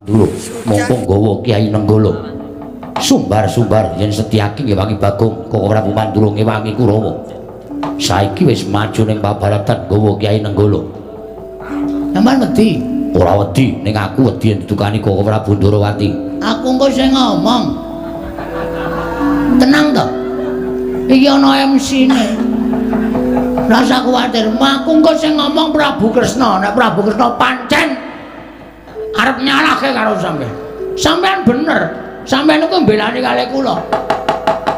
Dulu mongko nggawa Kyai Nenggala. Sumbar-sumbar yen Setyaki ngewangi Bagong, Koko Prabu Mandura ngewangi Kurawa. Saiki wis maju ning pabaratan nggawa Kyai Nenggala. Sampeyan wedi? Ora wedi, ning aku wedi yen ditukani Koko Prabu Ndorowati. Aku engko sing ngomong. Tenang to. Iki ana MC-ne. Rasa kuwatir, aku engko sing ngomong Prabu Kresna. Nek Prabu Kresna pancen arep nyalahke karo sampeyan. Sampeyan bener. Sampeyan niku mbelani kalih kula.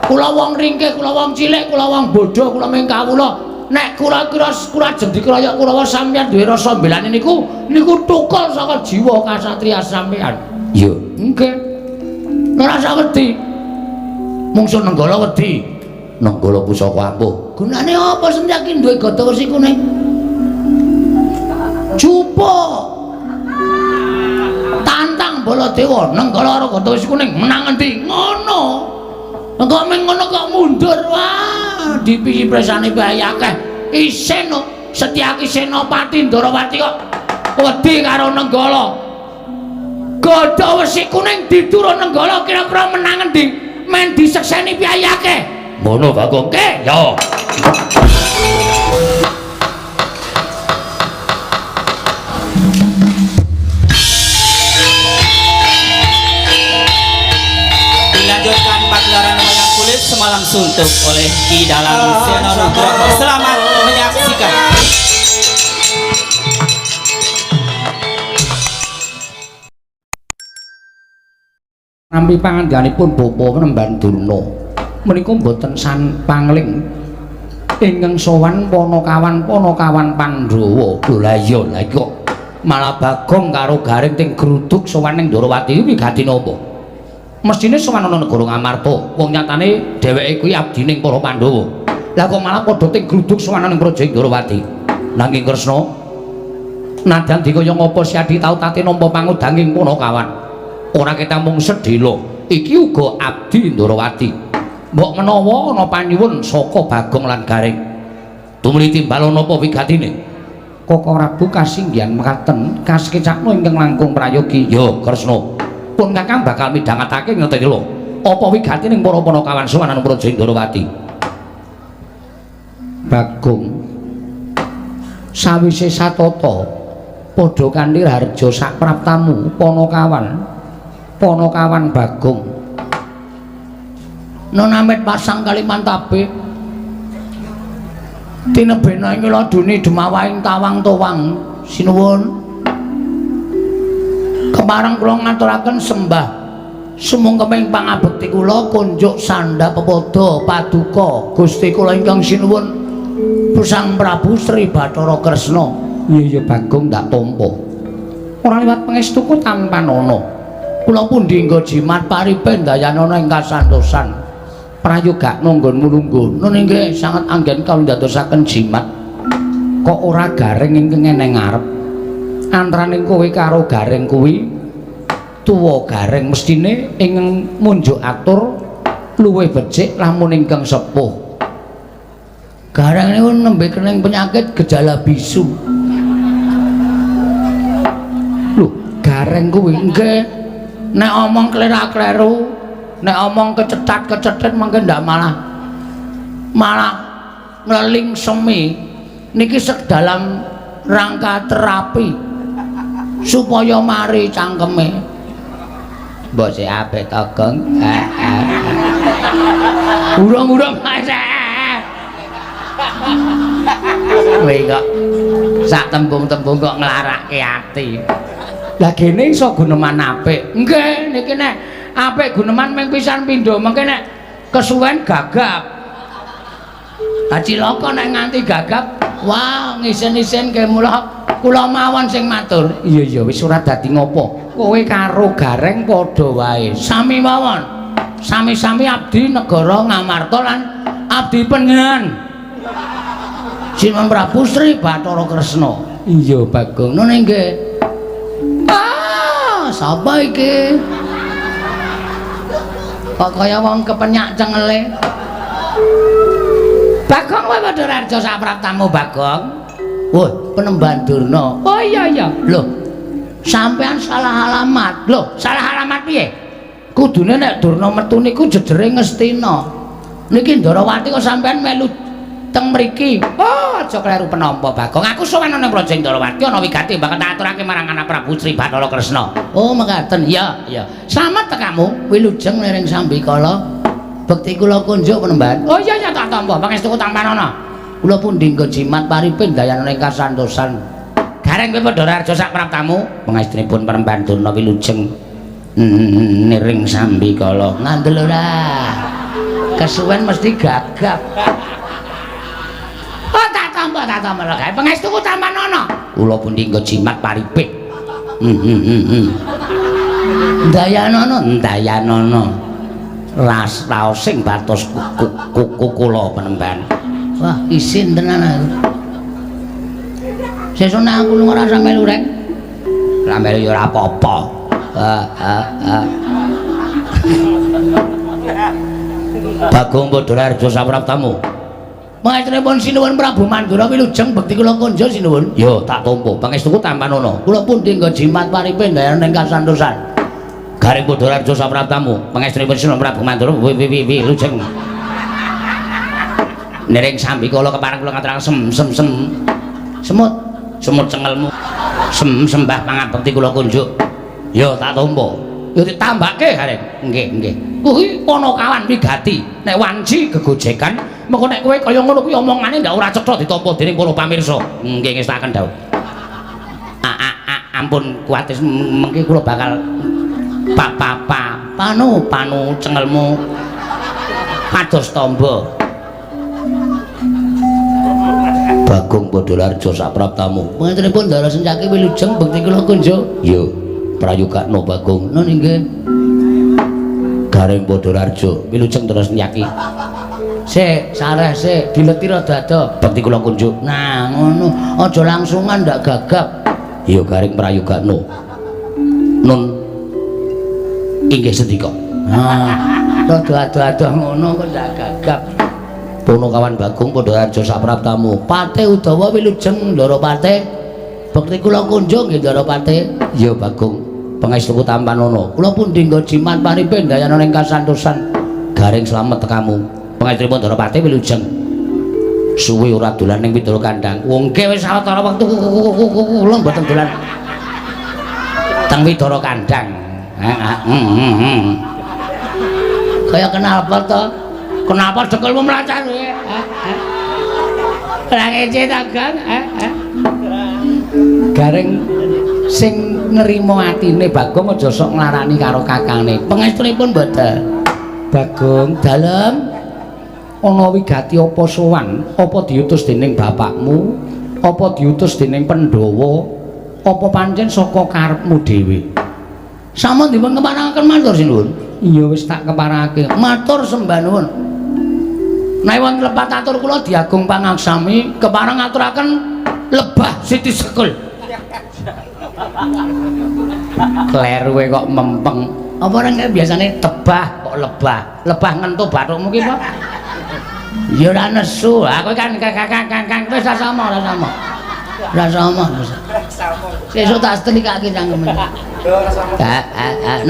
Kula wong ringkih, kula wong cilik, kula wong bodho, kula ming kawula. Nek kula kira kula ajeng dikroyok Kurawa, sampeyan duwe rasa mbelani niku niku tukul saka jiwa kasatriya sampeyan. Iya, nggih. Ora usah wedi. Mungsuh Nenggala wedi. Nenggala pusaka ampuh. Gunane apa Setyaki duwe gada wesi kuning? Jupuk. Tantang Baladewa, Nenggala karo gada wesi kuning menang endi? Ngono. Kok ming ngono kok mundur wah, dipisi presane bae akeh. Isin kok Setyaki Senopati Ndorowati kok wedi karo Nenggala. Gada wesi kuning diturun Nenggala kira-kira menang endi? Men disekseni piye akeh. Ngono Bagong. Ke, yo. Dilanjutkan pagelaran wayang kulit semalam suntuk oleh Ki Dalang Seno Nugroho. Selamat menyaksikan. Nampi pangandikanipun Bapak Penemban Durna menika mboten san pangling ingkang sowan panakawan panakawan Pandhawa. Lho lah iya, lah iki kok malah Bagong karo Gareng ting gruduk sowan ning Ndorowati iki wigati napa? Mestine sowan ana negara Ngamarta, wong nyatane dheweke kuwi abdining para Pandhawa. Lah kok malah padha ting gruduk sowan ning Praja Ndorowati. Nanging Kresna, nadyan dikaya ngapa Siadi tau tate nampa pangudanging panakawan. Ora kita mung sedhela, iki uga abdi Ndorowati. Mbok menawa ana panyuwun saka Bagong lan Gareng. Tumuli timbal napa wigatine? Koko Prabu kasinggihan mekaten kasekecakno ingkang langkung prayogi. Ya, Kresna. Pun Kakang bakal midhangetake ngerti lho. Apa wigatine para panakawan sowan ana Praja Ndorowati? Bagong sawise satata padha kanthi harja sak praptamu panakawan. Panakawan Bagong nonamit pasang Kalimantabe tinebena ing laduni demawahing tawang towang. Sinuwun kepareng kula ngaturaken sembah sumungkeming pangabekti kula kunjuk sandha pepada paduka Gusti kula ingkang sinuwun Sang Prabu Sri Bathara Kresna. Iya iya Bagong, ndak tampa ora liwat pangestuku tampanana. Kula pundi nggo jimat paripe ndayanana ing kasantosan prayogakna nggonmu lungguh. Nun inggih sanget anggen kawula ndadosaken jimat. Kok ora Gareng ingkang eneng ngarep? Antaraning kowe karo Gareng kuwi tuwa Gareng mestine ingkang munjuk atur luwih becik lamun ingkang sepuh. Gareng niku nembe kening penyakit gejala bisu. Lho, Gareng kuwi nggih nek omong klera-kleru, nek omong kecetat-kecetit mangke ndak malah malah ngleling semi. Niki sek dalam rangka terapi supaya mari cangkeme. Mbok sik apik to, Gong. Urung-urung Mas. Kowe kok sak tembung-tembung kok nglarake ati. Lah gene iso guneman apik. Nggih, niki nek apik guneman ming pisan pindho, mengke nek kesuwen gagap. Lah cilaka nek nganti gagap, wah ngisin-isin ke mula kula mawon sing matur. Iya iya wis ora dadi ngopo. Kowe karo Gareng padha wae. Sami mawon. Sami-sami abdi negara Ngamarta lan abdi panjenengan. Sinuwun Prabu Sri Bathara Kresna. Iya Bagong. Nun nggih. Ah, sapa iki? Kok kaya wong kepenyak cengele. Bagong kowe padha raja sak praptamu Bagong. Wah, Penemban Durna. Oh iya iya. Lho, Sampean salah alamat. Lho, salah alamat piye? Kudune nek Durna metu niku jejere Ngastina. Niki Ndarawati kok sampean melu teng mriki. Oh, aja kleru penampa Bagong. Aku sowan ana Praja Ndarawati ana wigati bakal tak aturake marang anak Prabu Sri Bathara Kresna. Oh, mekaten. Iya, iya. Slamet tekamu, wilujeng niring sambikala. Bekti kula kunjuk penemban. Oh iya iya tak tampa, pangestuku tampanana. Kula pundi nggo jimat paripin dayana ing kasantosan. Gareng kowe padha raja sak praptamu, pangestunipun Penemban Durna wilujeng niring sambikala. Ngandel ora. Kesuwen mesti gagap. Oh tak tampa lho kae. Pangestuku tampanana. Kula pundi nggo jimat paripin. Dayanana, dayanana. Ras raosing batos kuku kula Penemban. Wah, isin tenan aku. Sesuk nek aku lunga ora melu rek. Ora melu ya ora apa-apa. Bagong Badararja sapraptamu. Pangestunipun sinuwun Prabu Mandura wilujeng bekti kula kunjuk sinuwun. Ya, tak tampa. Pangestuku tampanana. Kula pundi nggo jimat paripin dayana ing kasantosan. Garing Badararja sapraptamu. Pangestunipun sinuwun Prabu Mandura wilujeng. Niring sambikala kepareng kula ngaturaken sem sem sem. Semut, semut cengelmu. Sem sembah pangabekti kula kunjuk. Ya tak tampa. Ya ditambahke Gareng. Nggih, nggih. Kuwi Panakawan wigati. Nek wanci gegojekan, mengko nek kowe kaya ngono kuwi omongane ndak ora cetha ditampa dening para pamirsa. Nggih ngestaken dawuh. Ampun kuwatir mengki kula bakal pa pa pa panu panu cengelmu kados tamba. Bagong Badararja sapraptamu. Panjenenganipun Ndara Sencaki wilujeng bekti kula kunjuk. Ya, prayogakno Bagong. Nun inggih. Gareng Badararja wilujeng terus nyaki. Sik, sareh sik, dileti rada ado. Bekti kula kunjuk. Nah, ngono. Aja langsungan ndak gagap. Ya Gareng prayogakno. Nun inggih sendika. Nah, rada ado-ado ngono kok ndak gagap. Punakawan Bagong Badararja sapraptamu. Pate Udawa wilujeng Ndara Pate. Bekti kula kunjung nggih Ndara Pate. Ya Bagong, pangestuku tampanana. Kula pundi nggo jimat paripin dayana ing kasantosan. Gareng slamet tekamu. Pangestunipun Ndara Pate wilujeng. Suwe ora dolan ning Widara Kandang. Wong nggih wis sawetara wektu kula mboten dolan teng Widara Kandang. Heeh. Kaya kenapa to? Kenapa dekelmu mlacar kowe? Lah ngece ta, Gang? Gareng sing nrimo atine Bagong aja sok nglarani karo kakangne. Pangestunipun mboten. Bagong, dalem ana wigati apa sowan? Apa diutus dening bapakmu? Apa diutus dening Pandhawa? Apa pancen saka karepmu dhewe? Sampun dipun keparengaken matur sinuwun. Iya wis tak keparengake. Matur sembah nuwun. Nek wonten lepat atur kula diagung pangaksami kepareng ngaturaken lebah Siti Sekul. Kleru kowe kok mempeng. Apa ora nek biasane tebah kok lebah. Lebah ngentu bathukmu ki apa? Ya ora nesu. Aku kan kang wis ora sama, ora sama. Ora sama. Sesuk tak setelikake cangkeme.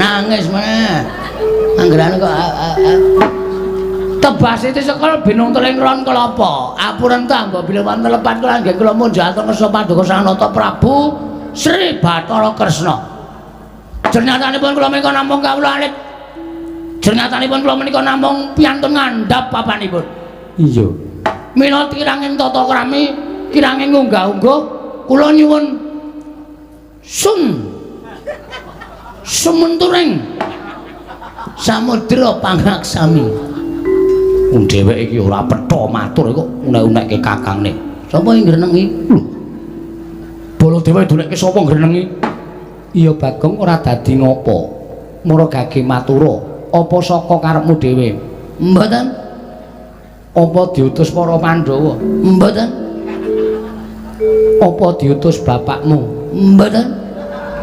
Nangis meneh. Anggerane kok Tebah Siti Sekul binung teling ron kelapa. Apuren ta mbok bilih wonten lepat kula nggih kula munjat ngersa paduka Sang Nata Prabu Sri Bathara Kresna. Jernyatanipun kula menika namung kawula alit. Jernyatanipun kula menika namung piantun ngandhap papanipun. Iya. Mila kiranging tata krami, kiranging unggah-ungguh kula nyuwun sun sumenturing samudra pangaksami. Wong dheweke iki ora petha matur kok unek-unekke kakangne. Sapa sing ngrenengi? Lho. Baladewa dolekke sapa ngrenengi? Iya Bagong ora dadi ngopo. Mara gage matura, apa saka karepmu dhewe? Mboten. Apa diutus para Pandhawa? Mboten. Apa diutus bapakmu? Mboten.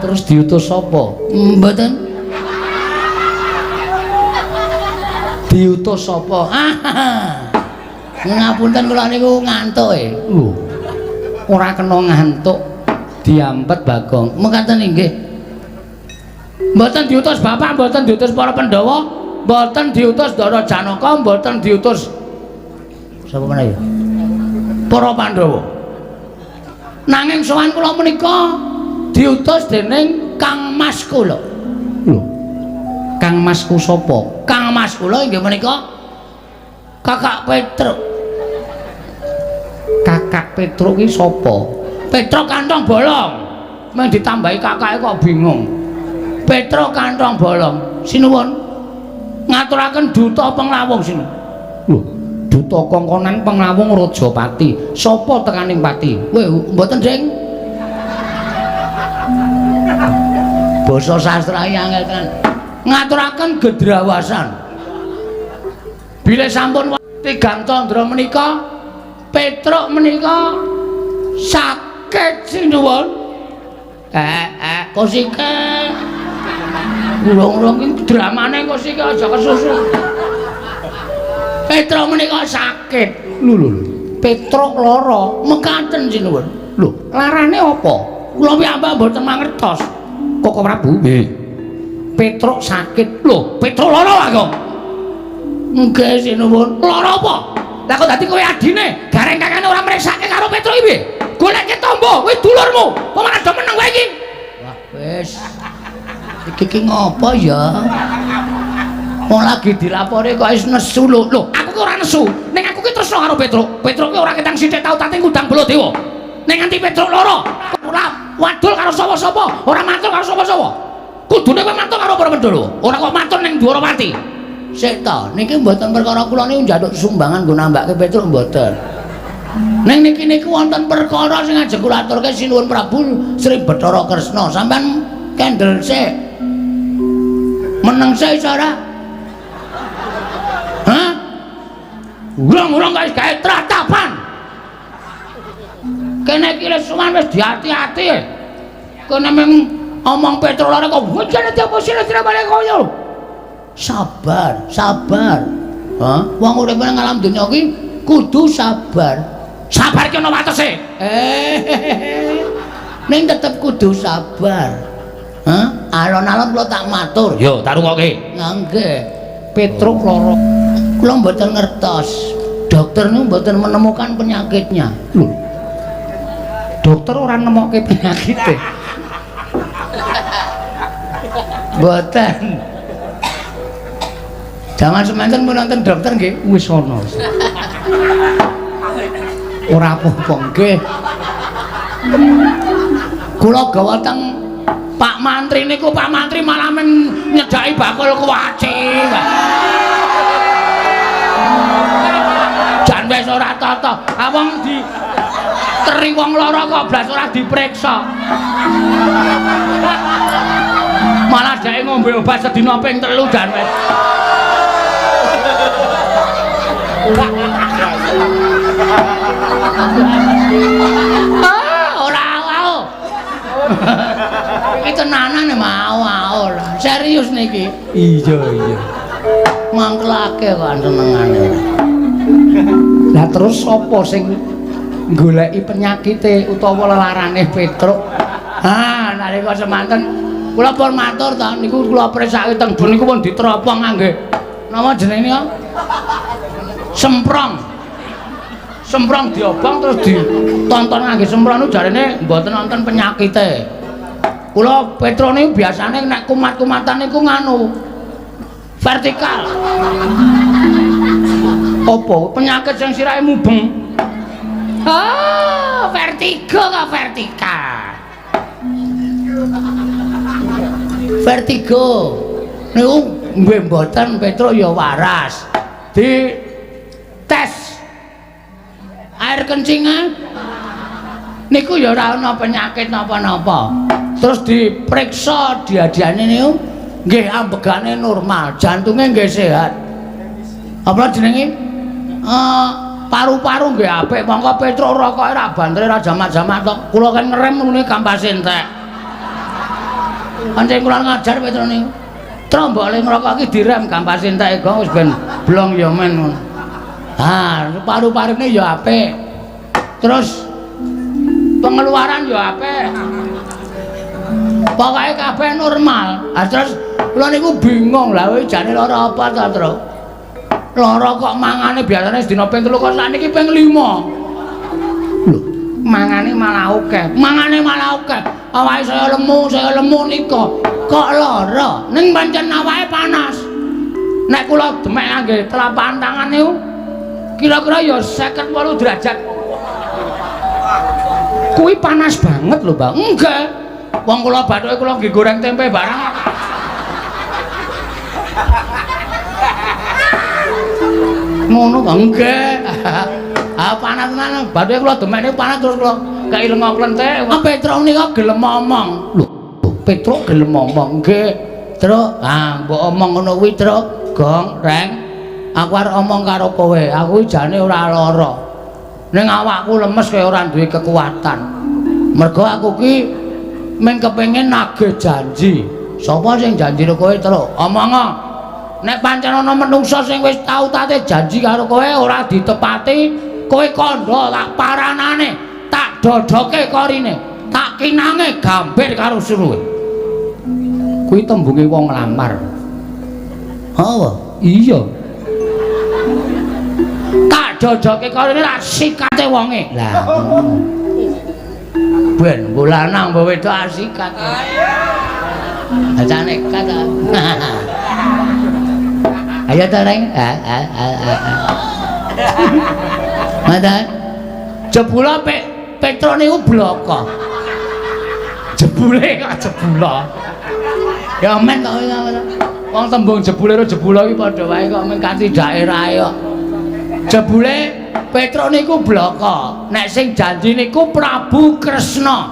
Terus diutus sapa? Mboten. Diutus sapa? Ngapunten kula niku ngantuk e. Lho. Ora kena ngantuk. Diampet Bagong. Mekaten inggih. Mboten diutus bapak, mboten diutus para Pandhawa, mboten diutus Ndara Janaka, mboten diutus sapa meneh ya? Para Pandhawa. Nanging sowan kula menika diutus dening Kang Mas kula. Lho. Kang Masku sapa? Kang Mas kula inggih menika Kakak Petruk. Kakak Petruk ki sapa? Petruk kantong bolong. Meng ditambahi kakake kok bingung. Petruk kantong bolong. Sinuwun. Ngaturaken duta penglawung sinuwun. Lho, duta kongkonan penglawung Rajapati. Sapa tekaning pati? Weh, mboten, Ding. Basa sastra angel tenan. Ngaturaken gedrawasan. Bilih sampun tigang candra menika Petruk menika sakit sinuwun. Kosike. Urung-urung iki dramane kosike aja kesusu. Petruk menika sakit. Lho lho. Petruk lara, mekaten sinuwun. Lho, larane apa? Kula piyambak mboten mangertos. Koko Prabu? Nggih. Petruk sakit. Lho, Petruk lara kok. Nggih sinuwun. Lara apa? Lah kok dadi kowe adine, gareng kakane ora mriksake karo Petruk iki piye? Goleke tombo, kuwi dulurmu. Kok malah do meneng wae iki? Wah, wis. Iki ki ngopo ya? Wong lagi dilapori kok wis nesu lho. Lho, aku ki ora nesu. Ning aku ki tresno karo Petruk. Petruk ki ora ketang sithik tau tate ngundang Baladewa. Ning nganti Petruk lara, ora wadul karo sapa-sapa, ora matur karo sapa-sapa. Kudune kowe matur karo para Pandhawa. Ora kok matur ning Dwarawati. Sik ta, niki mboten perkara kula niku njaluk sumbangan nggo nambake Petruk mboten. Ning niki niku wonten perkara sing ajeng kula aturke sinuwun Prabu Sri Bathara Kresna. Sampeyan kendel sik. Meneng sik iso ora? Hah? Urung-urung kok wis gawe tratapan. Kene iki wis suwan wis diati-ati. Kene mung omong Petruk lara kok wujane apa sira balik koyo. Sabar, sabar. Hah? Wong urip nang alam donya iki kudu sabar. Sabar ki ana watese. Ning tetep kudu sabar. Hah? Alon-alon kula tak matur. Yo, tak rungokke. Nggih. Petruk lara. Kula mboten ngertos. Dokter niku mboten menemukan penyakitnya. Lho. Dokter ora nemokke penyakite. Mboten. Jangan semanten pun nonton dokter nggih wis ana. Ora apa-apa nggih. Kula gawa teng Pak Mantri niku, Pak Mantri malah men nyedhaki bakul kuwaci. Jan wis ora tata. Ah wong di teri wong lara kok blas ora diperiksa. Malah dheke ngombe obat sedina ping 3 jan wis. Ah, ora au. Iki tenanan mau au lah. Serius niki. Iya, iya. Mangkelake kok senengane. Lah terus sapa sing goleki penyakite utawa lelarane Petruk? Ah, nalika semanten kula pun matur ta niku kula presake teng ben niku pun diteropong ngangge napa jenenge niku? Semprong. Semprong diobong terus ditonton ngangge semprong niku jarene mboten wonten penyakite. Kula Petruk niku biasane nek kumat-kumatan niku nganu vertikal. Apa penyakit sing sirahe mubeng? Ah, vertigo kok vertikal. Vertigo. Niku nggih mboten Petruk ya waras. Di tes air kencingnya niku ya ora ana penyakit napa-napa. Terus diperiksa diadiane niku nggih ambegane normal, jantungnya nggih sehat. Apa jenenge? Paru-paru nggih apik, mongko Petruk rokoke ra bantere ra jamak-jamak tok. Kula kan ngerem ngene kampase entek. Pancen kula ngajar Petruk niku. Trombole ngrokok iki direm kampase entek kok wis ben blong ya men ngono. Ah, paru-parune ya apik. Terus pengeluaran ya apik. Pokoke kabeh normal. Ah terus kula niku bingung lah kowe jane lara apa ta, Truk? Lara kok mangane biasane sedina ping 3 kok sakniki ping 5. Lho, mangane malah akeh. Mangane malah akeh. Awake saya lemu nika. Kok lara? Ning pancen awake panas. Nek kula demek ngangge telapak tangan niku kira-kira ya 58 derajat. Kuwi panas banget lho, Mbak. Enggak. Wong kula bathuke kula nggih goreng tempe barang. Ngono kok enggak. Ah panas tenan, bathuke kula demekne panas terus kula kei lenga klenthek. Petruk nika gelem omong. Lho, Petruk gelem omong nggih. Truk, ah mbok omong ngono kuwi, Truk. Gong, Reng. Aku arep omong karo kowe. Aku jane ora lara. Ning awakku lemes kaya ora duwe kekuatan. Mergo aku ki mung kepengin nagih janji. Sapa sing janji karo kowe, Truk? Omongo. Nek pancen ana menungsa sing wis tau tate janji karo kowe ora ditepati, kowe kandha tak paranane, tak dodoke korine, tak kinange gambir karo suruhe. Kuwi tembunge wong nglamar. Apa? Iya. Tak dodoke korine tak sikate wonge. Lah ngono. Ben mbok lanang mbok wedok asikat. Aja nekat ta. Ayo ta, Reng. Mata. Jebula Petruk niku bloko. Jebule kok jebula. Ya men kok wong tembung jebule karo jebula iki padha wae kok mung kanthi daerahe kok. Jebule Petruk niku bloko. Nek sing janji niku Prabu Kresna.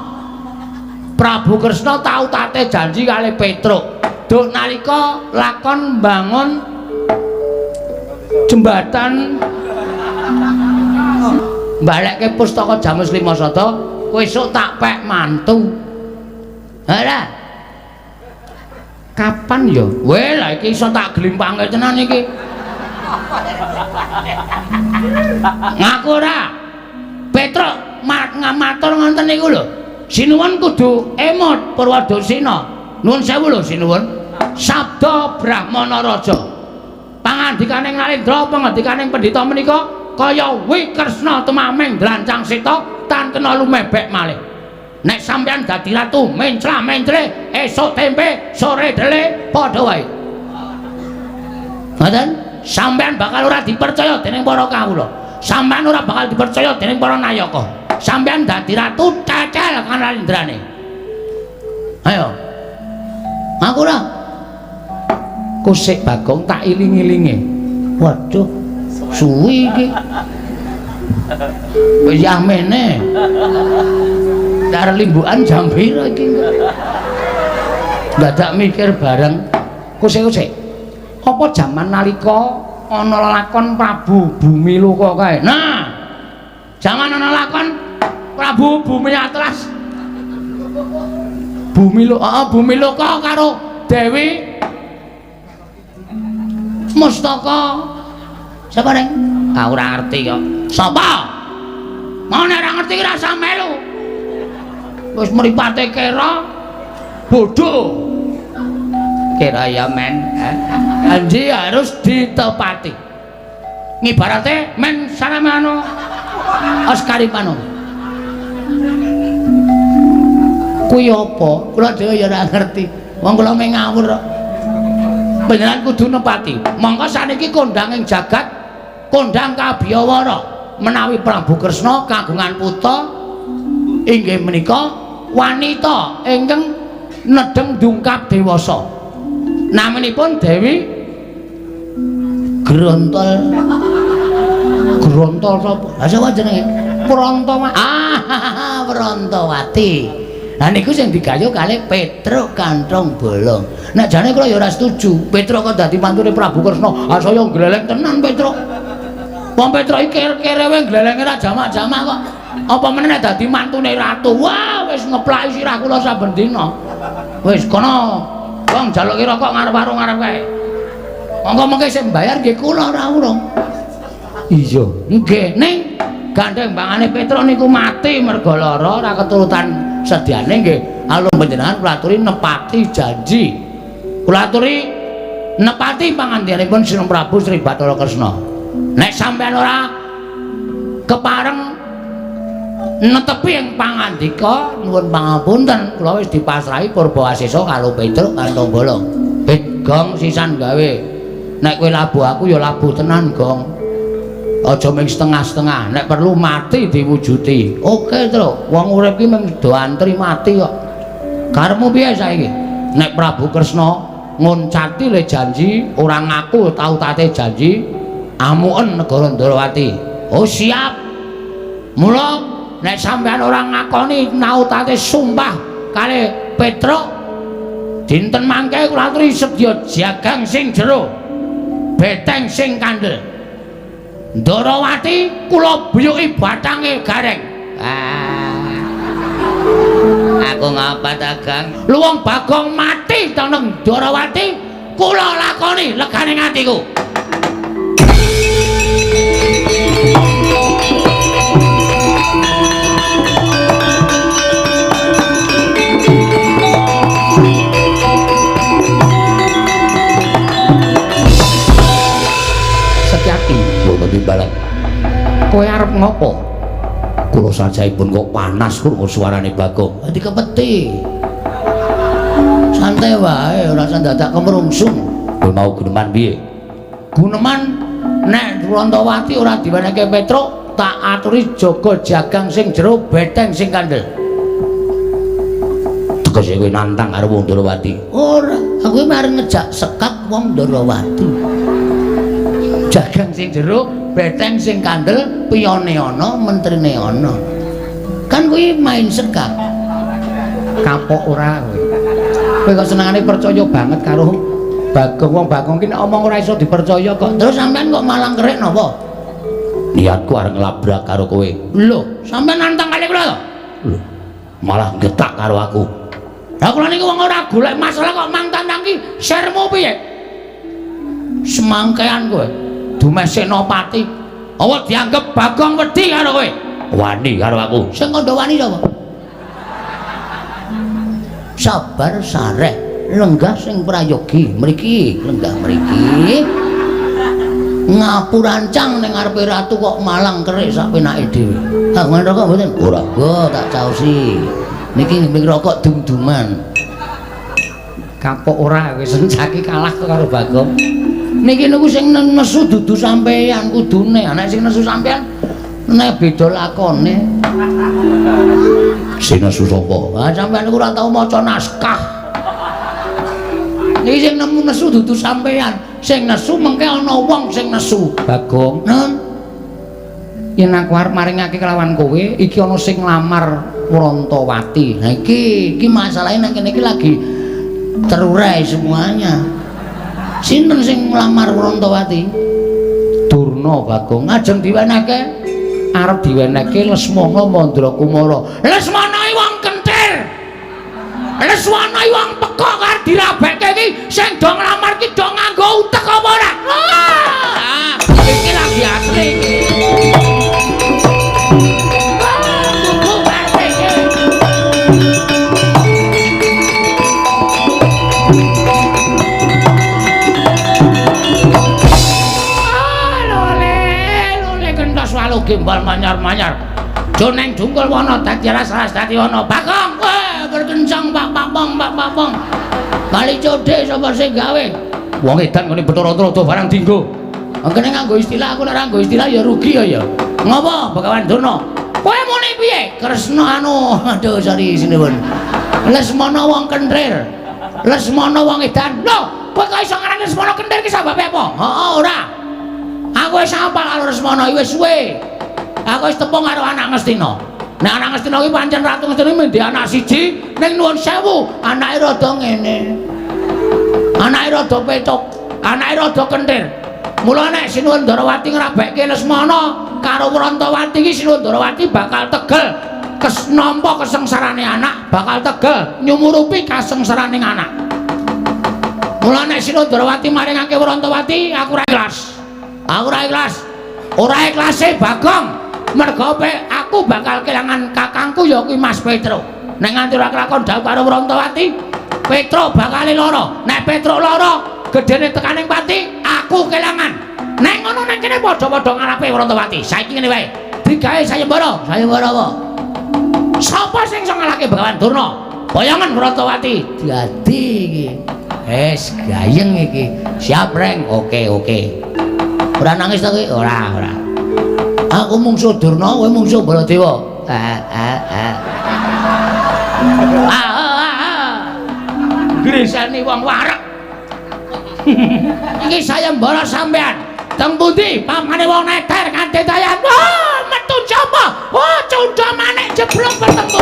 Prabu Kresna tau tate janji kali Petruk. Duk nalika lakon mbangun jembatan balekke pustaka Jamus Lima Sata, kowe esuk tak pek mantu. Ora. Kapan ya? Weh, lah iki iso tak glimpange tenan iki. Ngaku ora? Petruk matur ngoten niku lho. Sinuwun kudu emot Purwadasina. Nuwun sewu lho sinuwun. Sabda Brahmana Raja. Pangandikaning Narendra, pangandikaning pendhita menika kaya Wikresna tumaming dlancang seta tan kena lumebek malih. Nek sampeyan dadi ratu mencla-mencle esuk tempe sore dele padha wae. Ngoten? Sampeyan bakal ora dipercaya dening para kawula. Sampeyan ora bakal dipercaya dening para nayaka. Sampeyan dadi ratu cecel kanalendrane. Ayo. Aku ora. Kusik Bagong tak iling-ilinge. Waduh, suwi iki. Wis yamene. Dar limbukan jam pira iki? Dadak mikir bareng. Kusik-kusik. Apa jaman nalika ana lakon Prabu Bumiloka kae? Nah, jaman ana lakon Prabu Bumi Atlas. Bumiloka, heeh, Bumiloka karo Dewi Mustaka. Sapa, Reng? Ah ora ngerti kok. Sapa? Mau nek ora ngerti ki rasa melu. Wis mripate kera bodho. Kira ya men. Janji harus ditepati. Ngibarate men saramano Oskaripano. Kuwi apa? Kula dhewe ya ora ngerti. Wong kula mung ngawur kok. Panjenengan kudu nepati. Mongko saniki kondang ing jagat, kondang kabiyawara menawi Prabu Kresna kagungan putra inggih menika wanita ingkang nedheng dungkap dewasa. Naminipun Dewi Grontol. Grontol sapa? Lah sapa jenenge? Prantawati. Ah, Prantawati. Lah niku sing digayuh kalih Petruk Kanthong Bolong. Nek jane kula ya ora setuju. Petruk kok dadi mantune Prabu Kresna. Ah saya gleleng tenan Petruk. Wong Petruk iki kerewe glelenge ra jamak-jamak kok. Apa meneh nek dadi mantune ratu. Wah, wis ngeplaki sirah kula saben dina. Wis kono. Wong jaluki rokok ngarep warung ngarep kae. Monggo mengke sing mbayar nggih kula ora urung. Iya, nggih. Ning gandeng bangane Petruk niku mati mergo lara ora keturutan sediane nggih. Alung panjenengan kula aturi nepati janji. Kula aturi nepati pangandikanipun Sinun Prabu Sri Bathara Kresna. Nek sampeyan ora kepareng netepi ing pangandika, nuwun pangapunten, kula wis dipasrahi Purba Asesa karo Petruk Antombala. Gong sisan gawe. Nek kowe labuh aku ya labuh tenan, Gong. Aja mung setengah-setengah, nek perlu mati diwujuti. Oke, Truk. Wong urip ki mung do antri mati kok. Karepmu piye saiki? Nek Prabu Kresna ngoncati le janji, ora ngaku tau tate janji, amuken negara Ndrawati. Oh, siap. Mula nek sampeyan ora ngakoni nautate sumpah kali Petruk, dinten mangke kula aturi sedya jagang sing jero, beteng sing kandel. Ndrawati kula buyuki bathange gareng. Ah. Aku ngapa ta, Gang? Lu wong Bagong mati teneng Ndrawati, kula lakoni legane atiku. Setyaki ngono timbalan. Kowe arep ngopo? Kula sajaipun kok panas krungu suarane Bagong. Dikepeti. Santai wae, ora usah dadak kemrungsung. Kowe mau guneman piye? Guneman nek Rantawati ora diwenehke Petruk, tak aturi jaga jagang sing jero, beteng sing kandel. Tegese kowe nantang karo wong Ndrawati? Ora, aku iki arep ngejak sekak wong Ndrawati. Jagang sing jero, beteng sing kandel, piyone ana, mentrine ana. Kan kuwi main sekak. Kapok ora kowe. Kowe kok senengane percaya banget karo Bagong. Wong Bagong ki nek omong ora iso dipercaya kok. Terus sampean kok malang kerik napa? Niatku arep nglabrak karo kowe. Lho, sampean nantang kali kula to? Lho, malah getak karo aku. Lah kula niki wong ora golek masalah kok mang tantang ki sermu piye? Semangkean kowe. Dumeh Senopati. Apa dianggep Bagong wedi karo kowe? Wani karo aku. Sing kandha wani sapa? Sabar sareh, lenggah sing prayogi. Mriki, lenggah mriki. Ngapurancang ning ngarepe ratu kok malang kerik sak penake dhewe. Kagungan rokok mboten? Ora. Go tak caosi. Niki ngeming rokok dum-duman. Kapok ora kowe sencaki kalah karo Bagong. Niki niku sing nesu dudu sampeyan kudune. Nek sing nesu sampeyan nek beda lakone. Sing nesu sapa? Ah sampeyan niku ora tau maca naskah. Niki sing nemu nesu dudu sampeyan. Sing nesu mengke ana wong sing nesu. Bagong, Nun. Yen aku arep maringake kelawan kowe, iki ana sing nglamar Rantawati. Nah iki iki masalahe nek kene iki lagi terurai semuanya. Sinten sing nglamar Rantawati? Durna Bagong. Ajeng diwenehke? Arep diwenehke Lesmana Mandrakumara. Lesmana iki wong kentir. Lesmana iki wong pekok arep dirabekke iki sing do nglamar ki do nganggo utek apa ora? Ah, iki lagi asli iki. Gembal manyar-manyar. Joneng jungkul wana dadi alas-alas dadi ana. Bagong, weh berkencang pak papong pak papong. Kali codhe sapa sing gawe? Wong edan ngene Bathara Trada barang dinggo. Kene nganggo istilah aku nek ora nganggo istilah ya rugi ya ya. Ngopo Begawan Durna? Kowe muni piye? Kresna anu, aduh sorry sinuwun. Lesmana wong kenthir. Lesmana wong edan. Lho, kowe kok iso ngarani Lesmana kenthir ki sababe apa? Heeh, ora. Aku wis hafal karo Lesmana iki wis suwe. Aku wis tepung karo anak Ngastina. Nek anak Ngastina iki pancen Ratu Ngastina mendhi anak siji ning nuwun sewu, anake rada ngene. Anake rada petuk, anake rada kenthir. Mula nek Sinuwun Ndrawati ngrabekke Lesmana karo Rantawati iki Sinuwun Ndrawati bakal tegel nampa kesengsarane anak, bakal tegel nyumurupi kasengsarane anak. Mula nek Sinuwun Ndrawati maringake Rantawati, aku ora ikhlas. Aku ora ikhlas. Ora ikhlase Bagong. Mergo aku bakal kelangan kakangku ya kuwi Mas Petro. Nek nganti ora kelakon dhawuh karo Wrontowati, Petruk bakal lara. Nek Petruk lara, gedene tekaning pati, aku kelangan. Nek ngono nek kene padha-padha ngarepe Wrontowati. Saiki ngene wae. Digawe sayembara. Sayembara apa? Sapa sing iso ngalahke Begawan Durna? Boyongan Wrontowati. Dadi iki. Wis gayeng iki. Siap, Reng. Oke, oke. Ora nangis ta kowe? Ora, ora. Aku mungsuh Durna, kowe mungsuh Baladewa. Ah, ah, ah. Ah, ah, ah. Grisani wong wareg. Iki sayembara sampean. Teng pundi pamane wong neter kanthi dayan. Wah, metu sapa? Wah, cundha manik jeblok bertemu.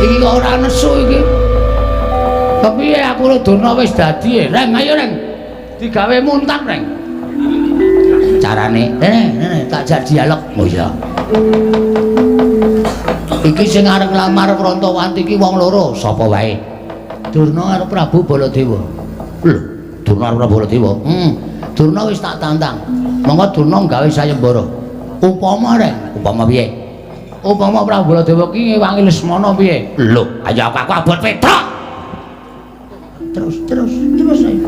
Iki kok ora nesu iki. Kepiye aku karo Durna wis dadi e. Reng, ayo Reng. Digawe muntap, Reng. Carane, rene, tak jak dialog. Oh iya. Iki sing arep nglamar Wrontowati iki wong loro, sapa wae? Durna karo Prabu Baladewa. Lho, Durna karo Prabu Baladewa. Durna wis tak tantang. Monggo Durna gawe sayembara. Upama, Reng, upama piye? Upama Prabu Baladewa ki ngewangi Lesmana piye? Lho, ayo aku abot Petruk. Terus, terus, terus. Ayo.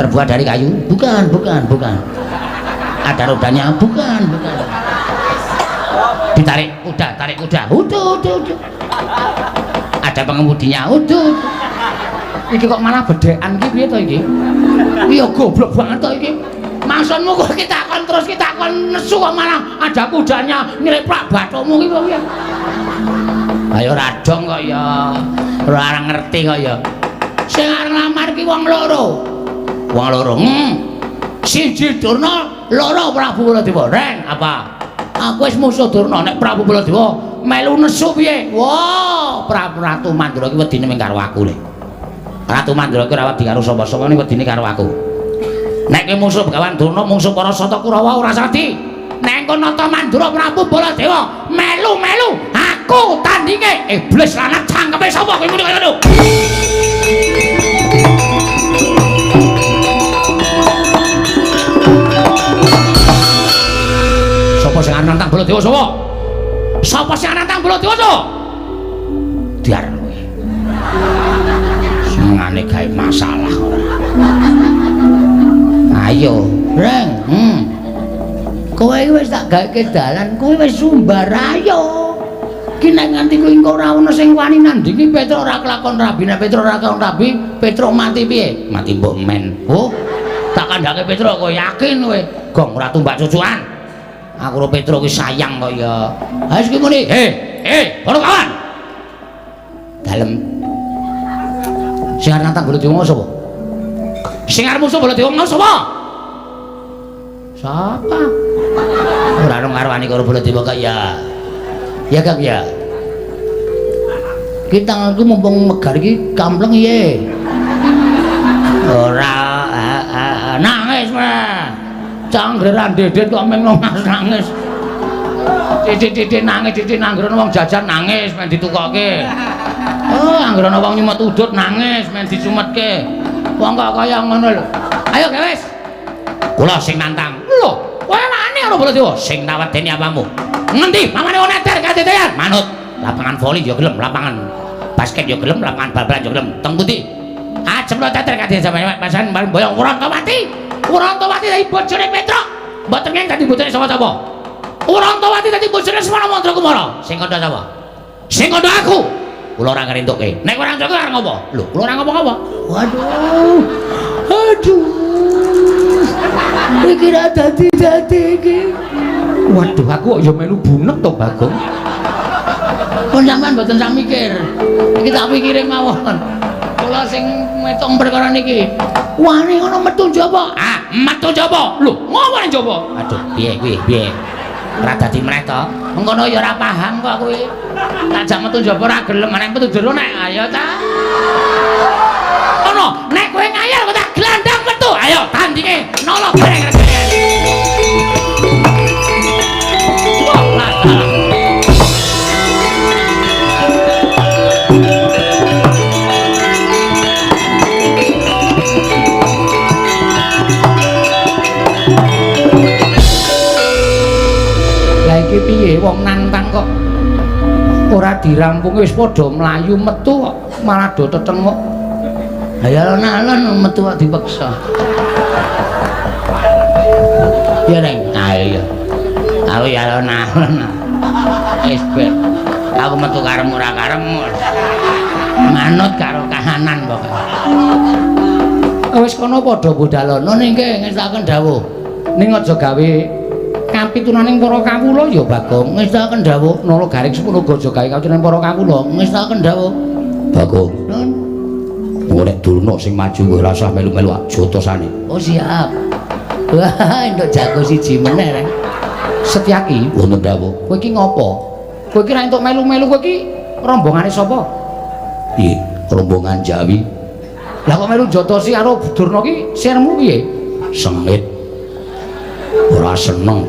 Terbuat dari kayu? Bukan, bukan, bukan. Ada rodanya? Bukan, bukan. Ditarik kuda, tarik kuda. Udah, udah, udah. Ada pengemudinya? Udah, udah. Iki kok malah bedekan iki piye to iki? Iya goblok banget to iki. Maksudmu kok kita kon terus kita kon nesu kok malah ada kudanya nyreplak bathukmu iki piye? Ayo radong kok ya. Ora ngerti kok ya. Sing arep nglamar ki wong loro. Wong loro. Siji Durna, loro Prabu Baladewa. Reng, apa? Aku wis musuh Durna, nek Prabu Baladewa melu nesu piye? Wah, Prabu Ratu Mandura ki wedine mung karo aku le. Ratu Mandura ki ora wedi karo sapa-sapa, ning wedine karo aku. Nek kowe musuh Begawan Durna, musuh para Sata Kurawa ora sadi. Nek engko nata Mandura Prabu Baladewa melu-melu, aku tandinge. Iblis lanang cangkeme sapa kowe muni kaya ngono? Sapa sing arep nantang Baladewa sapa? Sapa sing arep nantang Baladewa sapa? Diar kowe. Senengane gawe masalah ora. Ayo, Reng. Kowe iki wis tak gawe dalan, kowe wis sumbar ayo. Ki nek nganti kowe engko ora ono sing wani nandingi Petruk ora kelakon rabi, nek Petruk ora kelakon rabi, Petruk mati piye? Mati mbok men. Oh, tak kandhake Petruk kowe yakin kowe. Gong ora tumbak cucukan. Aku karo Petruk ki sayang kok ya. Ha wis ki muni, "Hei, para kawan." Dalem. Sing arep nantang Baladewa sapa? Sing arep musuh Baladewa sapa? Sapa? Ora ono ngarwani karo Baladewa kok ya. Ya Kang ya. Ki tanganku mumpung megar iki kampleng piye? Ora nangis meh. Canggeran dedet kok meng nangis. Titik-titik nangis, titik anggere wong jajan nangis men ditukoke. Oh, anggere ana wong nyumet udut nangis men disumetke. Wong kok kaya ngono lho. Ayo wis. Kula sing nantang. Lho, kowe wani karo Baladewa? Sing tak wedeni apamu? Ngendi pamane wong neter kadetean? Manut. Lapangan voli ya gelem, lapangan basket ya gelem, lapangan bal-balan ya gelem. Teng pundi? Ajem lo teter kadetean sampeyan pasan boyong Wrontowati. Wrontowati dadi bojone Petruk. Mboten ngeng dadi bojone sapa-sapa. Wrontowati dadi bojone Semana Mandrakumara. Sing kandha sapa? Sing kandha aku. Kula ora ngrentuke. Nek ora ngrentuke arep ngopo? Lho, kula ora ngopo-ngopo. Waduh. Aduh. Iki ra dadi-dadi iki. Waduh, aku kok ya melu bunek to, Bagong. Pun sampean mboten sak mikir. Iki tak pikire mawon. Kula sing metung perkara niki. Wani ngono metu njaba. Ah, metu njaba. Lho, ngopo ning njaba? Aduh, piye kuwi? Piye? Ora dadi meneh to. Mengkono ya ora paham kok kuwi. Tak jak metu njaba ora gelem, nek metu jero nek ayo ta. Ngono, nek kowe ngayal kok tak glandang metu. Ayo tandinge nolo bareng. Wah, lah. Piye wong nantang kok ora dirampungi wis padha mlayu metu kok malah do tetenguk. Lah ya alon-alon metu kok dipeksa. Ya Reng, ayo. Aku ya alon-alon. Wis ben. Aku metu karepmu ora karepmu. Manut karo kahanan pokoke. Wis kono padha budalono ning nggih ngestakaken dawuh. Ning aja gawe kapitunaning para kawula ya Bagong. Ngestakaken dawuh. Nala garing semono aja gawe kapitunaning para kawula. Ngestakaken dawuh. Bagong. Nun. Engko nek Durna sing maju kowe ora usah melu-melu jotosane. Oh siap. Wah, entuk jago siji meneh Reng. Setyaki wonten dawuh. Kowe iki ngopo? Kowe iki ra entuk melu-melu, kowe iki rombongane sapa? Piye? Rombongan Jawi. Lah kok melu jotosi karo Durna ki sirmu piye? Sengit. Ora seneng.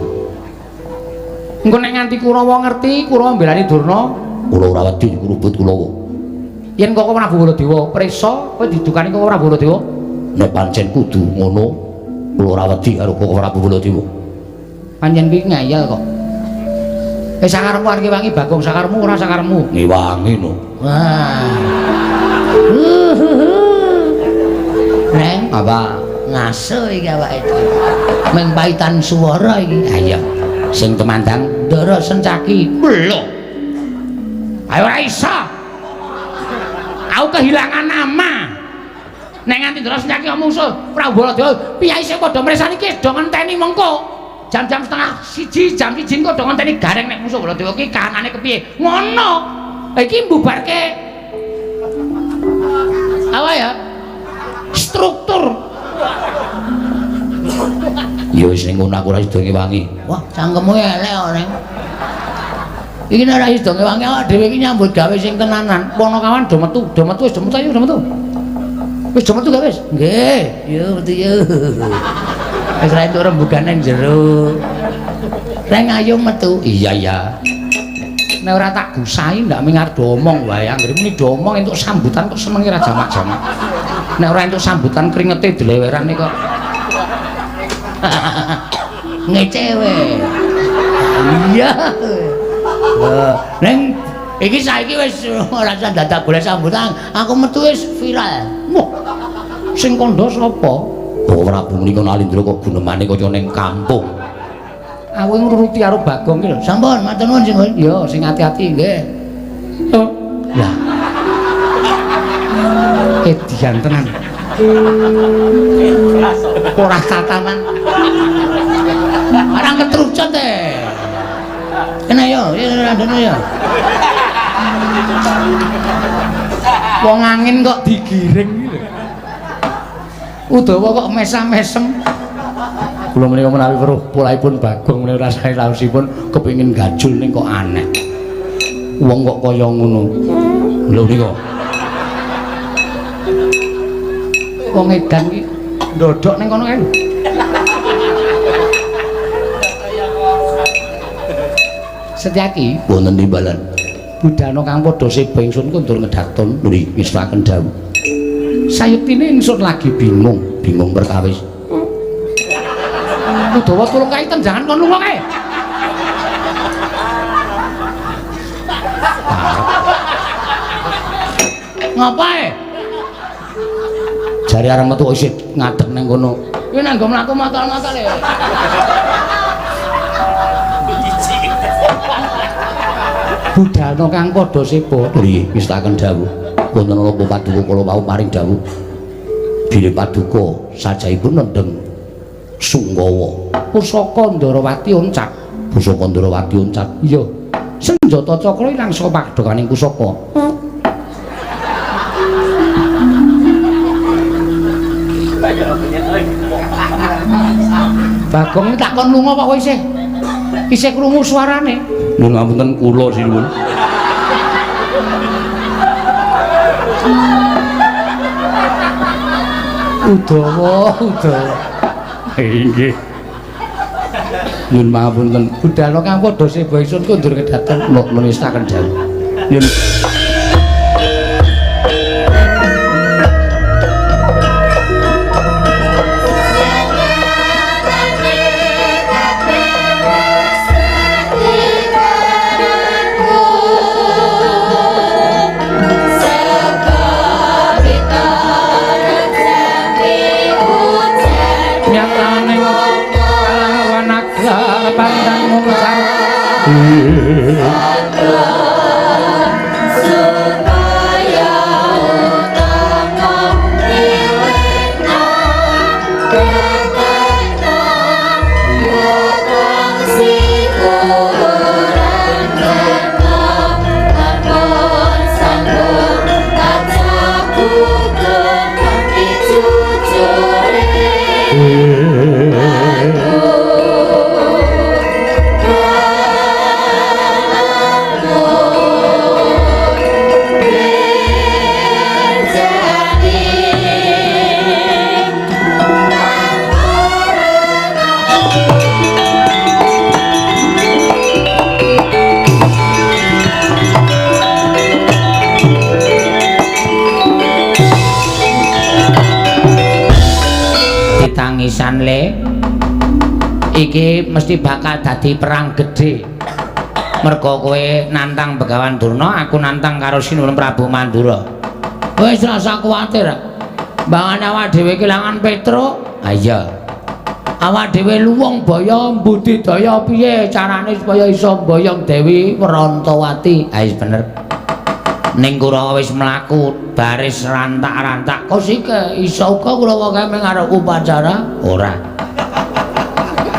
Engko nek nganti Kurawa ngerti, Kurawa mbelani Durna, kula ora wedi kurubut Kurawa. Yen kok Prabu Baladewa prisa, kowe didukani kok Prabu Baladewa? Nek pancen kudu ngono, kula ora wedi karo kok Prabu Baladewa. Pancen kuwi ngeyel kok. Sakarepmu arep ngewangi Bagong, sakarepmu ora sakarepmu. Ngewangi no. Wah. Reng, apa? Ngaso iki awake dhewe. Meng paitan swara iki. Ha iya. Sing tumandang Ndara Sencaki. Lho. Ayo ora iso. Aku kehilangan nama. Nek nganti Ndara Sencaki musuh Prabu Baladewa, piye isih padha mresani iki do ngenteni mengko. Jam-jam 12:30, jam 1 engko do ngenteni gareng nek musuh Baladewa ki kahanane kepiye. Ngono. Iki mbubarke apa ya? Struktur. Ya wis ning ngono aku ora sida ngewangi. Wah, cangkemmu elek kok, Reng. Iki nek ora sida ngewangi awake dhewe iki nyambut gawe sing tenanan. Ponokawan do metu, do metu wis do metu ayo do metu. Wis do metu gak wis? Nggih, yo metu yo. Wis ra entuk rembugan nang jero. Reng ayo metu. Iya iya. Nek ora tak gusahi ndak ming arep do omong wae. Anggere muni do omong entuk sambutan kok senenge ra jamak-jamak. Nek ora entuk sambutan kringete dlewerane kok. Ngecewe. Iya. Neng iki saiki wis ora usah dadak golek sambutan, aku metu wis viral. Wah. Sing kandha sapa? Oh, Prabu menika Nalindra kok gunemane kaya ning kampung. Aku ngruruti karo Bagong ki lho. Sampun, matur nuwun sing. Ya, sing ati-ati nggih. Oh. Lah. Edian tenan. Ora tatanan. Ora ketrucut e. Kena yo, randene yo. Wong angin kok digiring iki lho. Udawa kok mesam-mesem. Kula menika menawi weruh polahipun Bagong menika rasane raosipun kepengin gajul ning kok aneh. Wong kok kaya ngono. Lho nika. Wong edan iki ndodhok ning kono kae. Setyaki wonten timbalan. Budhana kang padha seba ingsun kundur ngedhaton nuri ngestaken dawuh. Sayuktine ingsun lagi bingung, bingung perkawis. Udawa tulung kae tenjangan kon lunga kae. Ngapae? Jare arep metu isih ngadeg ning kono. Kuwi nang nggo mlaku matal-matal e. Budhana kang padha seba nggih ngestaken dawuh. Wonten napa paduka kula wau paring dawuh. Bilih paduka sajahipun nendheng Sungkawa. Pusaka Ndarawati oncak. Pusaka Ndarawati oncak. Iya. Senjata cakra ilang saka padhokaning pusaka. Bagong tak kon lunga kok isih. Isih krungu suarane. Nuwun ngapunten kula sinuwun. Udawa, udawa. Inggih. Nyuwun pangapunten. Budhana kang padha seba ingsun kundur kedhaten nestaken dawuh. Nyuwun. pandan ngucar. Tangisan le iki mesti bakal dadi perang gedhe mergo kowe nantang Begawan Durna, aku nantang karo Sinuwun Prabu Mandura. Wis rasa kuwatir, mbangane awak dhewe kelangan Petruk. Ha iya, awak dhewe luwung baya mbudidaya piye carane supaya iso mboyong Dewi Wrantawati. Ha wis bener, ning Kurawa wis mlaku baris rantak-rantak kosike iso uga Kurawa kae mung arep upacara ora.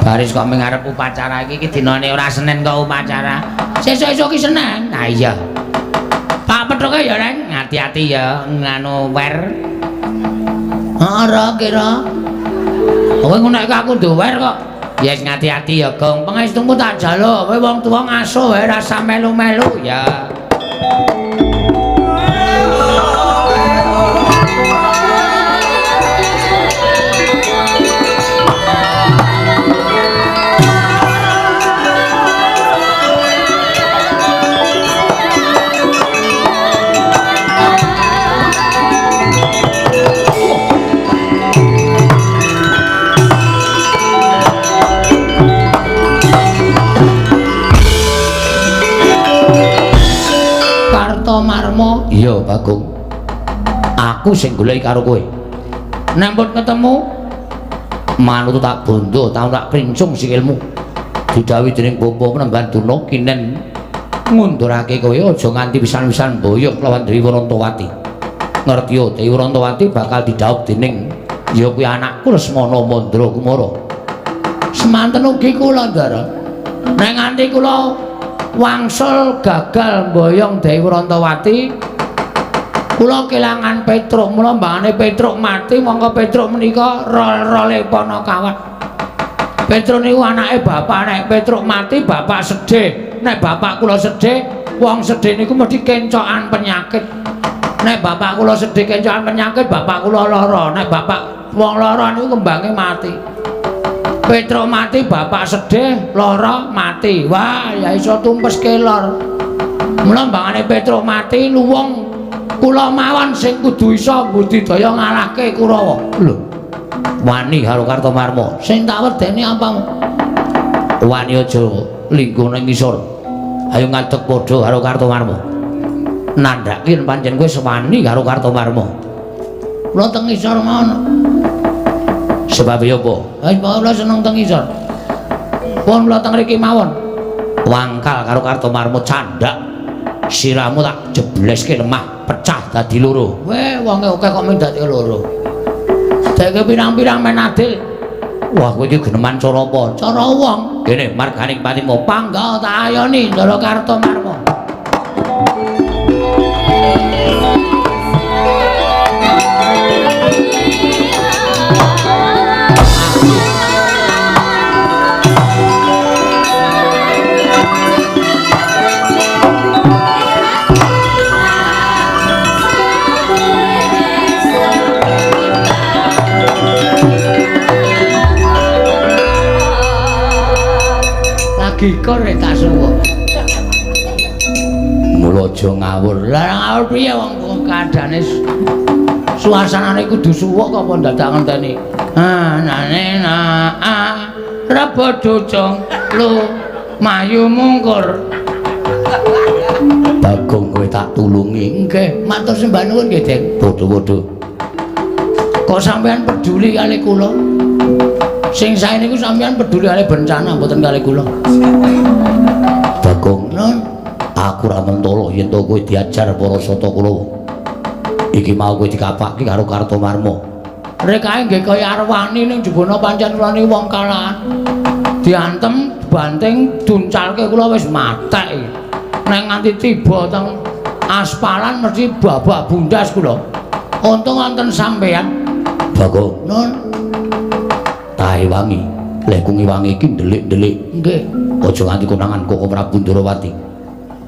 Baris kok mung arep upacara iki iki dinane ora Senin kok upacara. Sesuk-esuk iki Senin. Ha iya. Pak Pethuke ya Reng, ati-ati ya nganu wer. Ora kira. Kowe ngono iki aku duwer kok. Ya wis ngati-ati ya Gong, pangestumu tak jaluk. Kowe wong tuwa ngasuh wae rasa melu-melu ya. Kartomarma. Iya, Bagong. Aku sing goleki karo kowe. Nek pun ketemu manut tak bondo, tak krincung sikilmu. Didhawuhi dening Bapa Penemban Durna kinen ngundurake kowe aja nganti pisan-pisan boyong lawan Dewi Wrantawati. Ngerti yo, Dewi Wrantawati bakal didhawuh dening ya kuwi anakku Lesmana Mandra Kumara. Semanten ugi kula, Ndara. Nek nganti kula wangsul gagal mboyong Dewi Wrantawati, kula kelangan Petruk. Mula mbangane Petruk mati, mongko Petruk menika rol-role Panakawan. Petruk niku anake bapak. Nek Petruk mati bapak sedih. Nek bapak kula sedih, wong sedih niku mesti kencokan penyakit. Nek bapak kula sedih kencokan penyakit, bapak kula lara. Nek bapak wong lara niku kembange mati. Petruk mati, bapak sedih, lara, mati. Wah, ya iso tumpes kelor. Mula mbangane Petruk mati, luwung kula mawon sing kudu iso mbudidaya ngalahke Kurawa. Lho, wani karo Kartomarma. Sing tak wedeni apamu? Wani aja lingguh ning ngisor. Ayo ngadeg padha karo Kartomarma. Nandhake yen pancen kowe sewani karo Kartomarma. Kula teng ngisor mawon. Sebab ya apa? Wis kula seneng teng ngisor. Pun kula teng mriki mawon. Wangkal karo Kartomarma candhak. Sirahmu tak jebleske lemah, pecah dadi loro. Weh, wonge akeh kok mung dadi loro. Deke pirang-pirang men adil. Wah, kowe iki geneman cara apa? Cara wong. Kene marganing patimu pangga tak ayoni Ndara Kartomarma. Gikor tak suwuk. Mula aja ngawur. Lah ngawur piye wong kaadane suasanane kudu suwuk apa dadak ngenteni. Ah nane na a rebo ducung lu mayu mungkur. Bagong kowe tak tulungi. Nggih, matur sembah nuwun nggih, Deng. Padha-padha. Kok sampean peduli kali kula? Sing sae niku sampeyan peduli kali bencana mboten kali kula. Bagong, non, aku ora mentolo yen to kowe diajar para sata Kurawa. Iki mau kowe dikapake karo Kartomarma. Rekae nggih kaya arwani ning jebana pancen kula niki wong kalahan. Diantem, banting, duncalke kula wis matek. Nek nganti tiba teng aspalan mesti babak bundas kula. Untung wonten sampeyan. Bagong, non. Tahe wangi, lek ku ngiwangi iki ndelik-ndelik. Nggih. Aja nganti konangan Koko Prabu Ndrawati.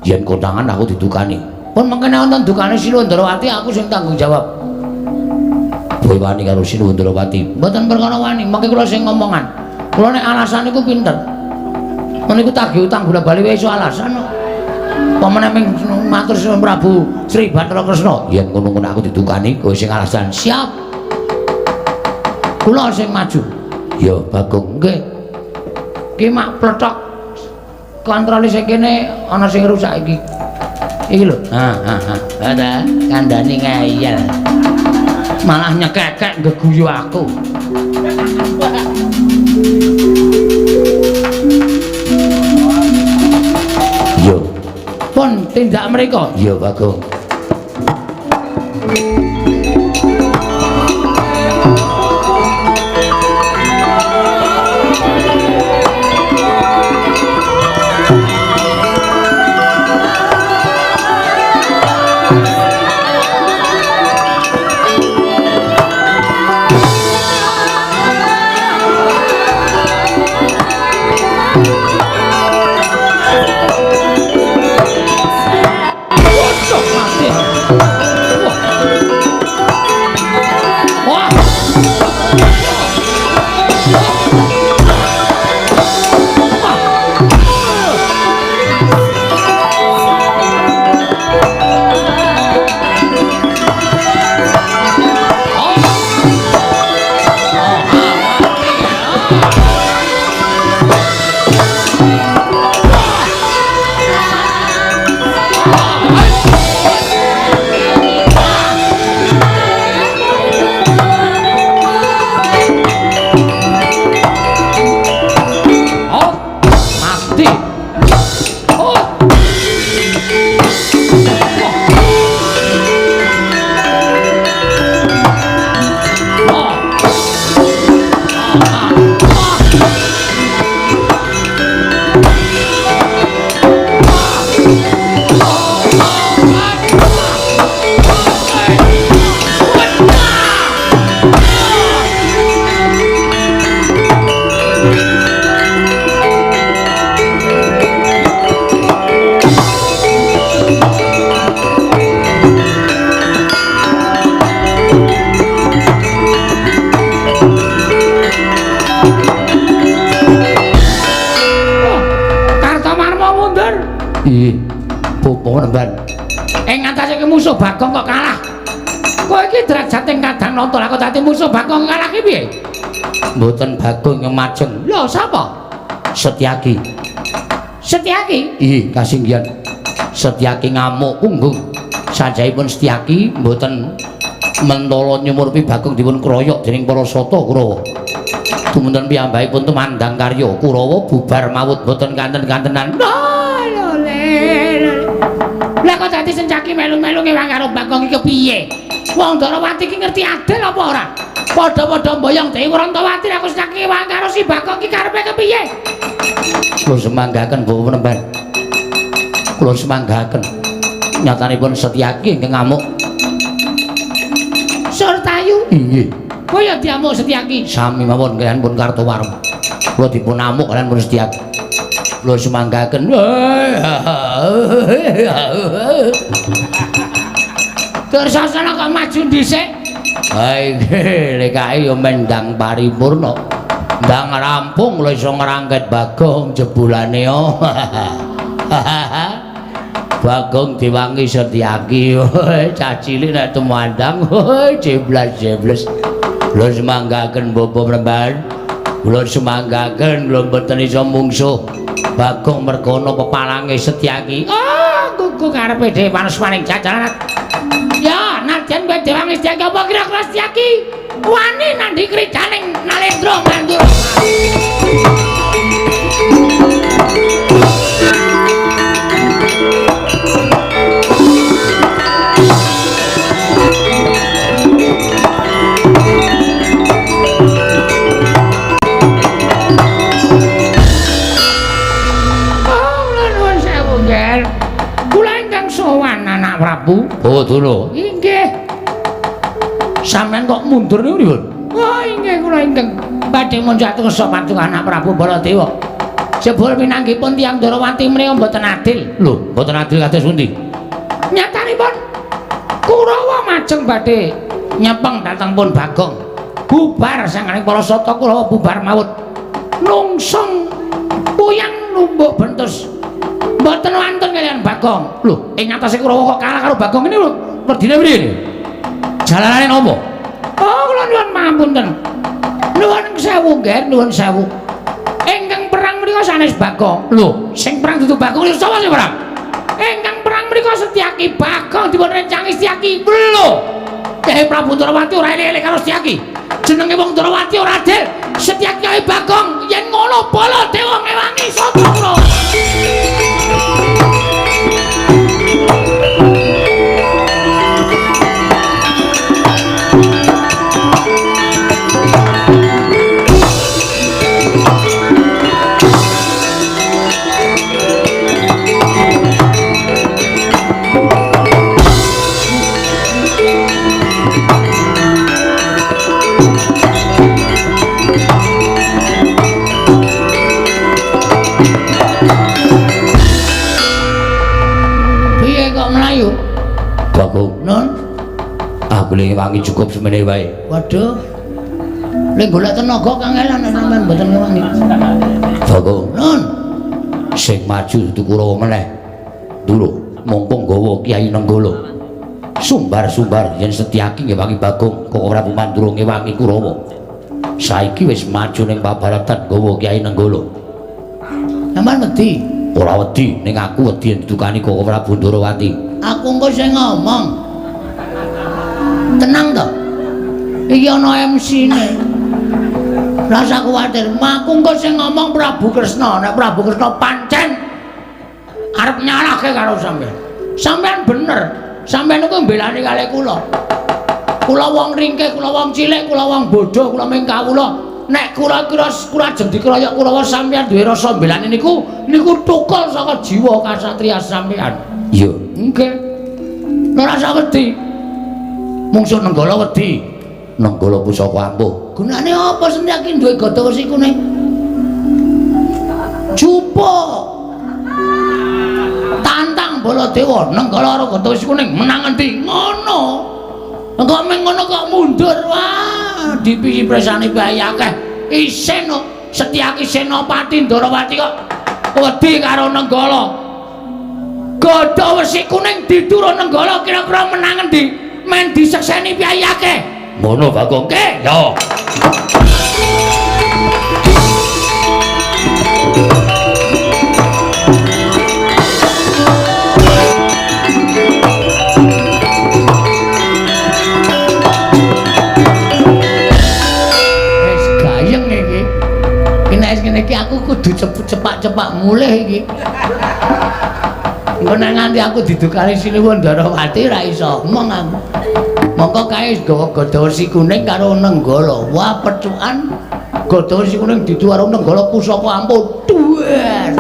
Yen konangan aku didukani. Pun mengkene wonten dukane Sinuwun Ndrawati aku sing tanggung jawab. Kowe wani karo Sinuwun Ndrawati. Mboten perkara wani, mengke kula sing ngomongan. Kula nek alasan iku pinter. Meniku tagih utang bola-bali wae iso alasan kok. Pamane ming matur Sinuwun Prabu Sri Bathara Kresna. Yen ngono-ngono aku didukani, kowe sing alasan. Siap. Kula sing maju. Ya Bagong, nggih. Ki mak plethok kontrole sing kene ana sing rusak iki. Iki lho. Ha ha ha. Ada kandhane ngeyel. Malah nyekekek nggeguyu aku. Yo. Pun tindak mriko. Ya Bagong. Musuh Bagong kok kalah. Kowe iki derajate kadang nonton aku dadi musuh Bagong kalah ki piye? Mboten Bagong yang majeng. Lho sapa? Setyaki. Setyaki? Ih, kasinggihan. Setyaki ngamuk punggung. Sanjayipun Setyaki mboten mentala nyumurpi Bagong dipun kroyok dening para sata Kurawa. Tumunten piyambakipun tumandang karya Kurawa bubar mawut mboten kanten-kantenan. Lah kok dadi Setyaki melu-melu ngewang karo Bagong iki piye? Wong Ndrawati iki ngerti adil apa ora? Padha-padha mboyong Dewi Wrantawati aku Setyaki ngewang karo si Bagong iki karepe kepiye? Kula semanggaken Bapak Penemban. Kula semanggaken. Nyatanipun Setyaki ingkang ngamuk. Surtayu? Inggih. Kowe ya diamuk Setyaki? Sami mawon kaliyan pun Kartowarma. Kula dipun amuk kaliyan pun Setyaki. Kula semanggaken. Dursasana kok maju dhisik. Ha iki lekae ya mendang paripurna. Ndang rampung kula iso ngrangket Bagong jebulane. Bagong diwangi Setyaki. Cah cilik nek tumandang jeblas-jebles. Kula semanggaken Bapak Penemban. Kula semanggaken kula mboten iso mungsuh Bagong mergana pepalange Setyaki. Ah, gugu karepe dhewe panusmaning jajaran. Ya, nadyan kowe diwangi Setyaki apa kira-kira Setyaki wani nandhi kridaning Nalendra Mandura. Anak Prabu. Oh, Durna. Inggih. Sampeyan kok mundur niku pripun? Oh, inggih kula ingkang badhe munjat kersa paduka Anak Prabu Baladewa. Jebul pinanggihipun tiyang Ndorowati menika mboten adil. Lho, mboten adil kados pundi? Nyatanipun Kurawa majeng badhe nyepeng dhateng pun Bagong. Bubar sanganing para sata Kurawa bubar mawut. Nungsung puyang numbuk bentus. Mboten wonten kaliyan Bagong. Lho, ing atase Kurawa kok kalah karo Bagong ini lho. Werdine priye? Jalanane napa? Oh, kula nyuwun pangapunten. Nuwun sewu, Nggih, nuwun sewu. Ingkang perang menika sanes Bagong. Lho, sing perang dudu Bagong lho sapa sing perang? Ingkang perang menika Setyaki. Bagong dipun rencangi Setyaki. Lho, Kyai Prabu Ndorowati ora eling-eling karo Setyaki. Jenenge wong Ndorowati ora adil. Setyaki kaya Bagong yen ngono Baladewa ngewangi sata kula. Bagong, Nun, aku le ngewangi cukup semene wae. Waduh. Le golek tenaga kangelan sampean mboten ngewangi. Bagong, Nun. Sing maju dudu Kurawa meneh. Nduro, mongko nggawa Kyai Nenggala. Sumbar-sumbar yen Setyaki ngewangi Bagong, Koko Prabu Mandura ngewangi Kurawa. Saiki wis maju ning pabaratan nggawa Kyai Nenggala. Sampeyan wedi? Ora wedi, ning aku wedi yen didukani Koko Prabu Ndorowati. Aku engko sing ngomong. Tenang to. Iki ana MC-ne. Rasa kuwatir, aku engko sing ngomong Prabu Kresna. Nek Prabu Kresna pancen arep nyalahke karo sampeyan. Sampeyan bener. Sampeyan niku mbelani kalih kula. Kula wong ringkih, kula wong cilik, kula wong bodho, kula ming kawula. Nek kula kira kula ajeng dikeroyok Kurawa sampeyan duwe rasa mbelani niku, niku tukul saka jiwa kasatriya sampeyan. Iya. Nggih. Ora usah wedi. Mungsuh Nenggala wedi. Nenggala pusaka ampuh. Gunane apa Setyaki duwe gada wesi kuning? Jupuk. Tantang Baladewa, Nenggala karo gada wesi kuning menang endi? Ngono. Kok meng ngono kok mundur. Wah, dipisi presane bae akeh. Isin kok Setyaki Senopati Ndorowati kok wedi karo Nenggala. Gada wesi kuning diturun Nenggala kira-kira menang endi? Men disekseni piye akeh. Ngono Bagong. Nggih, ya. Wis gayeng iki. Iki nek ngene iki aku kudu cepak-cepak mulih iki. Engko nek nganti aku didukani Sinuwun Ndorowati ora iso omong aku. Mongko kae gawa gada wesi kuning karo Nenggala. Wah, pecukan gada wesi kuning didu karo Nenggala pusaka ampuh. Duwer.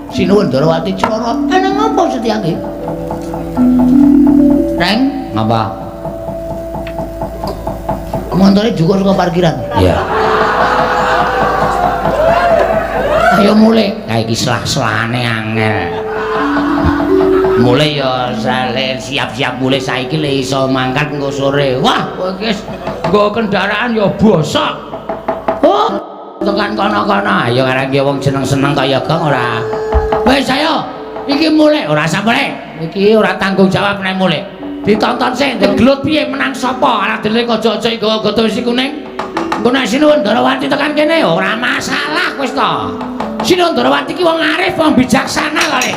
Sinuwun Ndorowati crara. Ana ngapa Setyaki? Reng, ngapa? Montore juga saka parkiran. Iya. Ayo mulih. Kae iki selah-selahane angel. Mulai ya siap-siap mulai saiki le iso mangkat engko sore. Wah, kowe iki wis nggo kendaraan ya bosok. Oh, tekan kono-kono. Ayo karang ki wong seneng-seneng kaya gong ora. Wis ayo, iki mulai ora usah mulai. Iki ora tanggung jawab nek mulai. Ditonton sik gelut piye menang sapa? Ora dene aja-aja nggawa gada wesi kuning. Engko nek Sinuwun Ndorowati tekan kene ora masalah wis to. Sinuwun Ndorowati ki wong arif, wong bijaksana kali.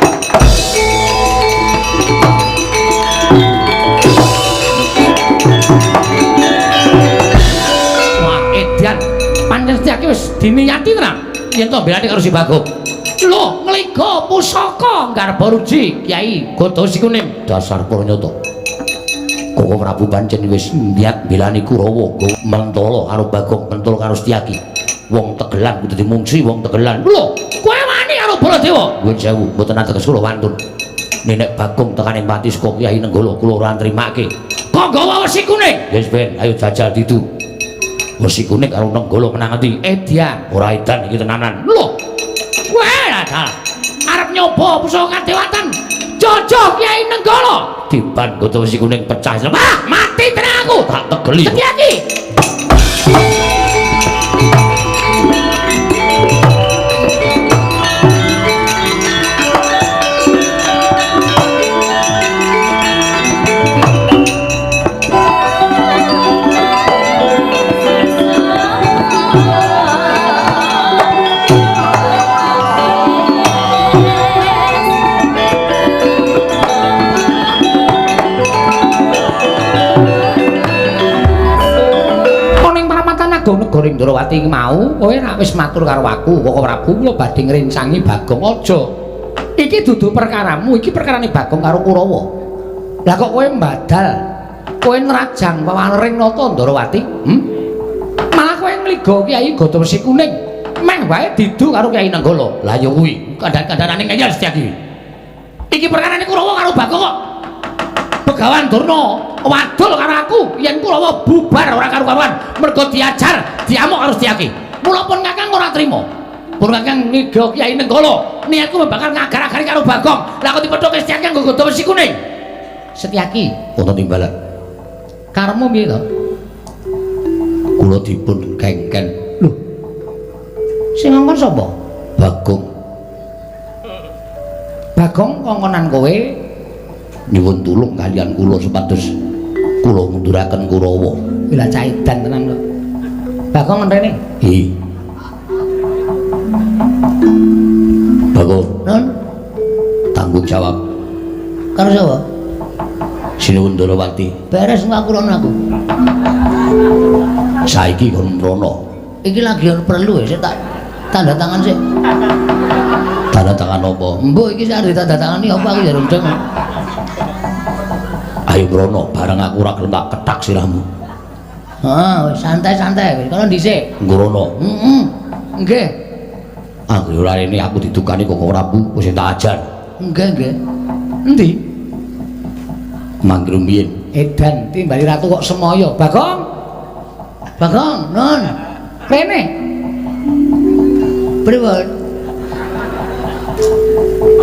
Wah, edan. wis diniyati tenan yen to belani karo si Bagong. Lho, ngliga pusaka nggarba ruji Kyai Gada Wesi Kuning. Dasar pranyata. Koko Prabu pancen wis niat belani Kurawa, mentala karo Bagong, mentala karo Setyaki. Wong tegelan kudu dimungsi wong tegelan. Lho, kowe wani karo Baladewa? Nuwun sewu, mboten ateges kula wantun. Nenek Bagong tekane pati saka Kyai Nenggala kula ora nrimake. Kok nggawa wesi kuning? Wis ben, ayo jajal didu. Wesi kuning karo Nenggala menang endi? Edian, ora edan iki tenanan. Lho. Wah, dalah. Arep nyoba pusaka kadewatan. Jojo Kyai Nenggala. Diban goto wesi kuning pecah. Wah, mati tenan aku. Tak tegeli. Setyaki. Negara Ndrawati mau kowe rak wis matur karo aku Koko Prabu kula badhe ngrencangi Bagong. Aja, iki dudu perkaramu, iki perkarane Bagong karo Kurawa. Lah kok kowe mbadal, kowe nrajang pawaring nata Ndrawati? Malah kowe ngliga Kyai Gada Wesi Kuning meh wae didu karo Kyai Nenggala. Lah ya kuwi kandhan-kandhanane ngeyel Setyaki. Iki perkarane Kurawa karo Bagong kok Begawan Durna wadul karo aku yen Kurawa bubar ora karu-karuan mergo diajar diamuk karo Setyaki. Mula pun Kakang ora trima. Pun Kakang ngiga Kyai Nenggala, niatku bakal ngagar-agari karo Bagong. Lah kok dipethuke Setyaki nganggo gada wesi kuning. Setyaki, wonten timbalan. Karepmu piye to? Kula dipun kengken. Lho. Sing ngongkon sapa? Bagong. Bagong kongkonan kowe nyuwun tulung kalian kula supados kula ngunduraken Kurawa. Lah caidan tenan kok. Bagong rene? Nggih. Bagong, Nun, tanggung jawab. Karo sapa? Sinuwun Ndrawati. Beres aku rono aku. Saiki kon mrono. Iki lagi ono perlu ya, saya tak tanda tangan sik. Tanda tangan apa? Mbok iki sak ditanda tangani apa aku ya rundeng. Ayo mrono, bareng aku ora gelem tak kethak sirahmu. Heeh, santai-santai wis kono dhisik. Ngrono. Heeh. Nggih. Anggere ora rene aku didukani Koko Prabu wis tak ajar. Nggih, nggih. Endi? Mangke rumiyin. Edan timbali ratu kok semaya. Bagong. Bagong, Nun. Rene. Pripun?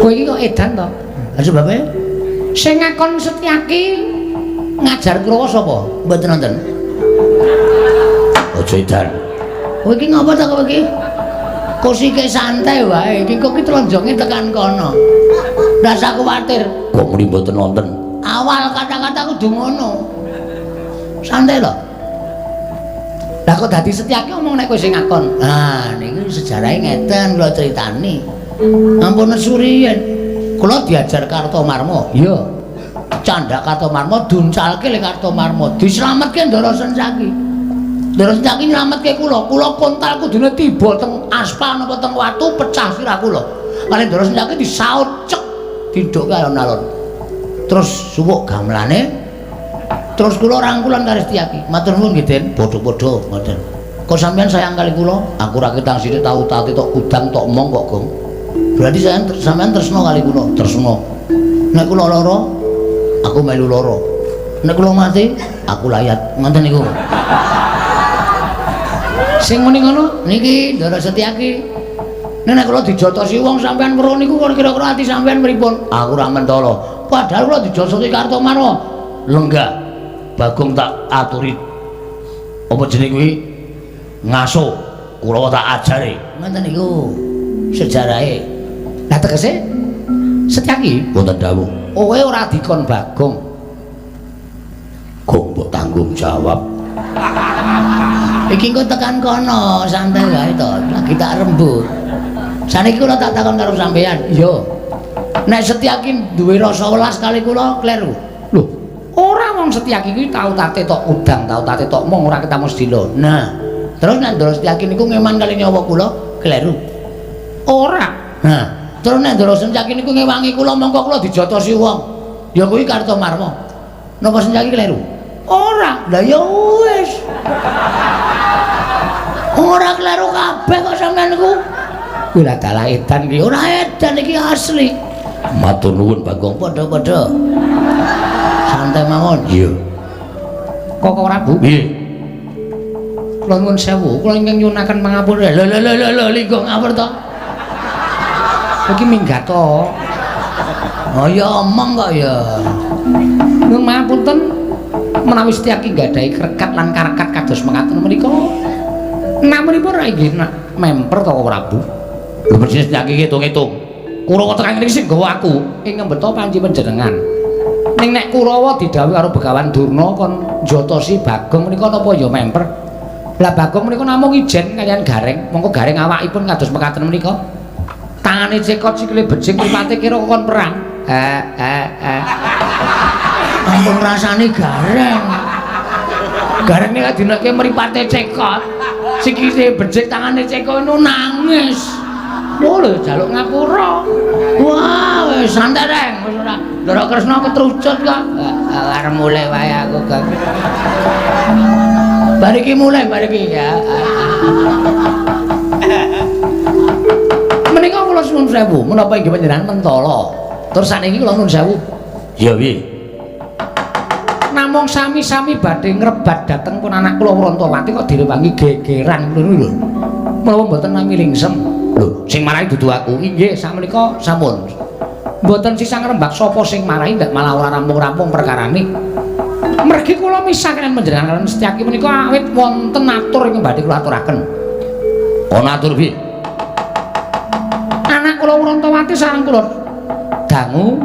Kowe iki kok edan to? Lah sebabe sing ngakon Setyaki ngajar Kurawa sapa? Mboten nonton. Aja edan. Kowe iki ngapa ta kowe iki? Kosike santai wae, iki kok ki tronjonge tekan kono. Rasa kuwatir. Kok muni mboten nonton? Awal kata-kata kudu ngono. Santai lho. Lah kok dadi Setyaki omong nek kowe sing ngakon. Nah, niki sejarahe ngeten kula critani. Ampun suriyen. Kula diajar Kartomarma. Iya. Candhak Kartomarma duncalke le Kartomarma, dislametke Ndara Sencaki. Ndara Sencaki nylametke kula. Kula kontal kudune tiba teng aspal napa teng watu pecah sirah kula. Kali Ndara Sencaki disaut cek didhukke alon-alon. Terus suwuk gamelane. Terus kula rangkulan karo Setyaki. Matur nuwun nggih, Den. Padha-padha ngoten. Kok sampean sayang kali kula? Aku ra ketang sithik tau tati tok udang tok mong kok, Gong. Berarti sampean tresna kali kula, tresna. Nek kula lara, aku melu lara. Nek kula mati, aku layat. Ngoten niku. Sing muni ngono niki Ndara Setyaki. Nek kula dijotosi wong sampean weruh niku kira-kira ati sampean pripun? Aku ora mentala. Padahal kula dijotosi Kartomarma. Lenggah. Bagong tak aturi. Apa jenenge kuwi? Ngaso. Kurawa tak ajare. Ngoten niku sejarahe. Lah tegese Setyaki wonten dawuh. Kowe ora dikon Bagong. Gong mbok tanggung jawab. Iki engko tekan kono, santai wae to. Lagi tak rembug. Saniki kula tak takon karo sampean. Iya. Nek Setyaki duwe rasa welas kali kula kleru. Lho, ora wong Setyaki kuwi tau tate tok udang, tau tate tok mong ora ketemu sedina. Nah, Terus nek Ndara Setyaki niku ngeman kali nyawa kula kleru. Ora. Nah, terus nek Ndara Setyaki niku ngewangi kula mongko kula dijotosi wong. Ya kuwi Kartomarma. Napa Setyaki kleru? Ora. Lah ya wis. Ora kleru kabeh kok sampean niku. Kuwi lah dalah edan iki. Ora edan iki asli. Matur nuwun Bagong. Padha-padha. Santai mawon. Iya. Kok Prabu? Nggih. Kula nyuwun sewu, kula ingkang nyuwunaken pangapura. Lho lho lho lho lho linggo ngawur to. Iki minggat to. Oh ya omong kok ya. Nyuwun pangapunten menawi Setyaki nggadahi krekat lan karekat kados mekaten menika. Namunipun ra inggih memper to Prabu. Lho persis Setyaki ngitung-ngitung. Kurawa tekan ngene iki sing nggawa aku ing ngembeta panci panjenengan. Ning nek Kurawa didhawuhi karo Begawan Durna kon njotosi Bagong menika napa ya memper. Lah Bagong menika namung ijen kaliyan Gareng, mongko Gareng awakipun kados mekaten menika. Tangane cekot sikile becik mripate kira kon perang. Ampun rasane Gareng. Gareng nek dinake mripate cekot, sikile becik tangane cekot nu nangis. Oh lho jaluk ngapura. Wah, wis santai Reng, wis ora. Ndara Kresna ketrucut kok. Arep mulih wae aku, Gang. Bar iki mulih, bar iki ya. Menika kula suwun sewu, menapa inggih panjenengan mentala. Terus sakniki kula nuwun sewu. Ya piye? Namung sami-sami badhe ngrebat dhateng pun anak kula Wrantawati kok direwangi gegeran ngono lho. Menapa mboten nami lingsem? Lho, sing marahi dudu aku. Inggih, sakmenika sampun. Mboten sisah ngrembak sapa sing marahi ndak malah ora rampung-rampung perkarane. Mergi kula misah kaliyan panjenengan kaliyan Setyaki menika awit wonten atur ingkang badhe kula aturaken. Ana atur piye? Anak kula Wrantawati sareng kula dangu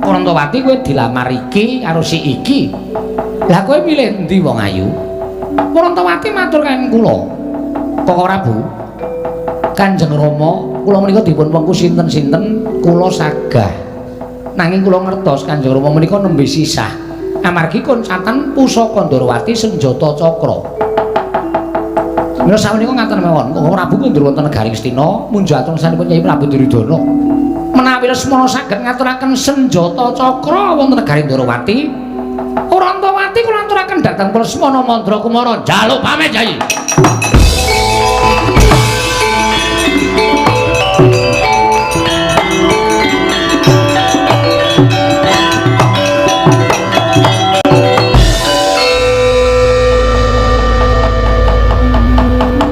Wrantawati kowe dilamar iki karo si iki. Lah kowe milih endi wong ayu? Wrantawati matur kaliyan kula. Kok Prabu? Kanjeng Rama, kula menika dipun wengku sinten-sinten kula sagah. Nanging kula ngertos Kanjeng Rama menika nembe sisah. Amargi koncatan pusaka Ndorowati senjata cakra. Mila samenika ngaten mawon, Koko Prabu kundur wonten negari Ngastina, munjaton sanipun Kyai Prabu Duryudana. Menawi Lesmana saged ngaturaken senjata cakra wonten negari Ndorowati, Wrantawati kula aturaken dhateng Lesmana Mandra Kumara njaluk pamit Kyai.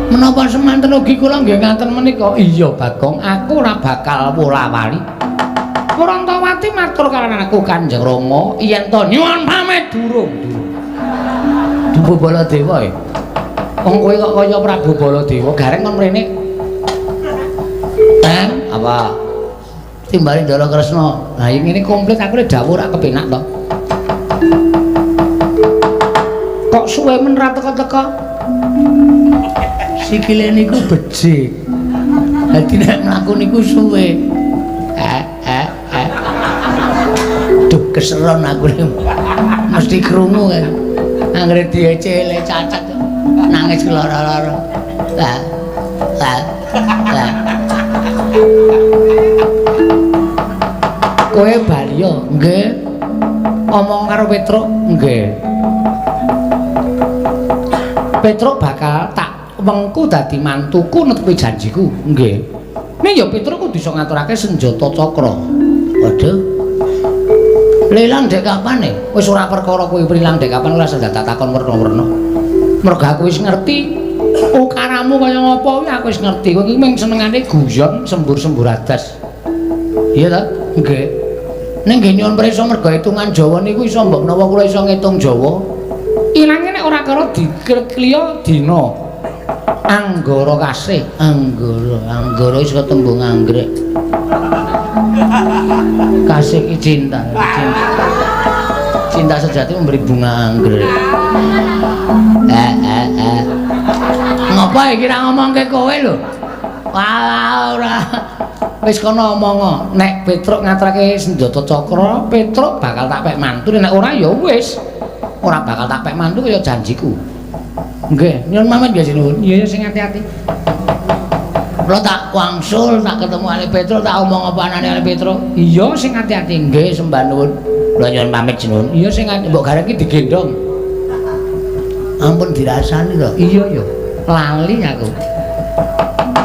Menapa semanten ugi kula nggih ngaten menika? Iya Bagong, aku ora bakal wola-wali. Wrantawati matur karo aku Kanjeng Rama yen to nyuwun pamit durung. Dudu Baladewa e. Wong kowe kok kaya Prabu Baladewa, Gareng kon mrene. Teng, apa? Timbali Ndara Kresna. Lah ngene komplit aku lek dawuh ora kepenak to. Kok suwe men ra teka-teka? Sikile niku becik. Dadi nek mlaku niku suwe. Duh keseron aku mesti krungu kan. Anggere diecele cacat nangis lara-lara. Lah. Lah. Lah. Kowe bali yo, nggih. Omong karo Petruk, nggih. Petruk bakal tak wengku dadi mantuku netepi janjiku, nggih. Ning ya Petruk kudu iso ngaturake senjata cakra. Waduh. Lilang dek kapan e? Wis ora perkara kowe prilang dek kapan ora usah takon werna-werna. Mergo aku wis ngerti ukaramu kaya ngapa kuwi aku wis ngerti. Kowe iki mung senengane guyon sembur-sembur adas. Iya ta? Nggih. Ning nggih nyuwun prisa mergo hitungan Jawa niku iso mbok menawa kula iso ngitung Jawa. Ilange nek ora karo dikliya dina. Anggara kasih, anggara, anggara iso tembung anggrek. Kasih ki cinta, cinta. Cinta sejati memberi bunga anggrek. Ngopo iki ra ngomongke kowe lho? Wah, ora. Wis kono omong, nek Petruk ngatrake senjata cakra, Petruk bakal tak pek mantu, nek ora ya wis. Ora bakal tak pek mantu kaya janjiku. Nggih, nyuwun pamit nggih sinuwun. Iya sing ati-ati. Kula tak wangsul, tak ketemu Ali Petro, tak omong apa anane Ali Petro. Iya sing ati-ati. Nggih, sembah nuwun. Kula nyuwun pamit sinuwun. Iya sing ati Mbok gareng iki digendhong. Ampun dirasani to. Iya ya. Lali aku.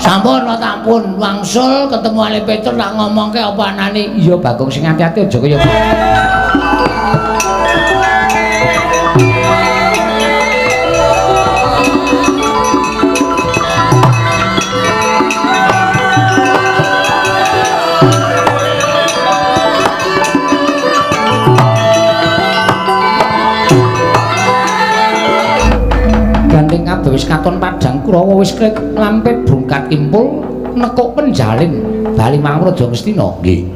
Sampun kula tampun wangsul ketemu Ali Petro tak ngomongke apa anane. Iya Bagong sing ati-ati aja kaya Gandeng kabeh wis katon padhang Kurawa wis klik lampit brungkat kimpul nekuk penjalin bali marang Raja Ngastina. Nggih.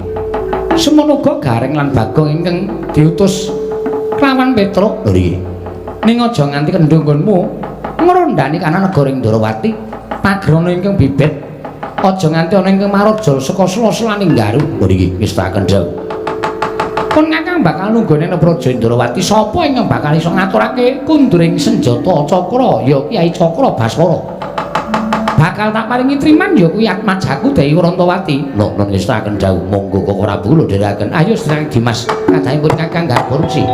Semono uga Gareng lan Bagong ingkang diutus kelawan Petruk. Lho nggih. Ning aja nganti kendho nggonmu ngrondani kana negara Ndrawati pagrana ingkang bibit aja nganti ana ingkang maraja saka sela-selaning garu. Lho nggih, wis tak kendho. Kon kakang bakal nunggone nang Praja Ndrawati sapa ingkang bakal iso ngaturake kunduring senjata cakra ya Kyai Cakra Baskara. Bakal tak paringi triman ya kuwi atmajaku Dewi Rantawati. Lho nun ngestakaken dawuh monggo Koko Prabu lho dherekaken. Ayo sedherek Dimas kadangipun kakang garba ruci.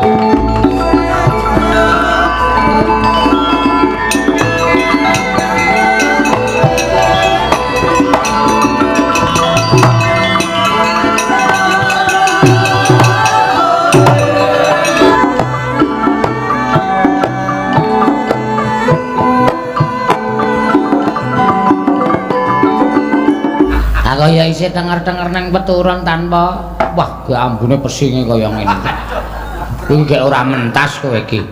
Kaya isih tenger-tenger nang peturon tanpa wah ge ambune pesinge kaya ngene. Iki gek ora mentas kowe iki.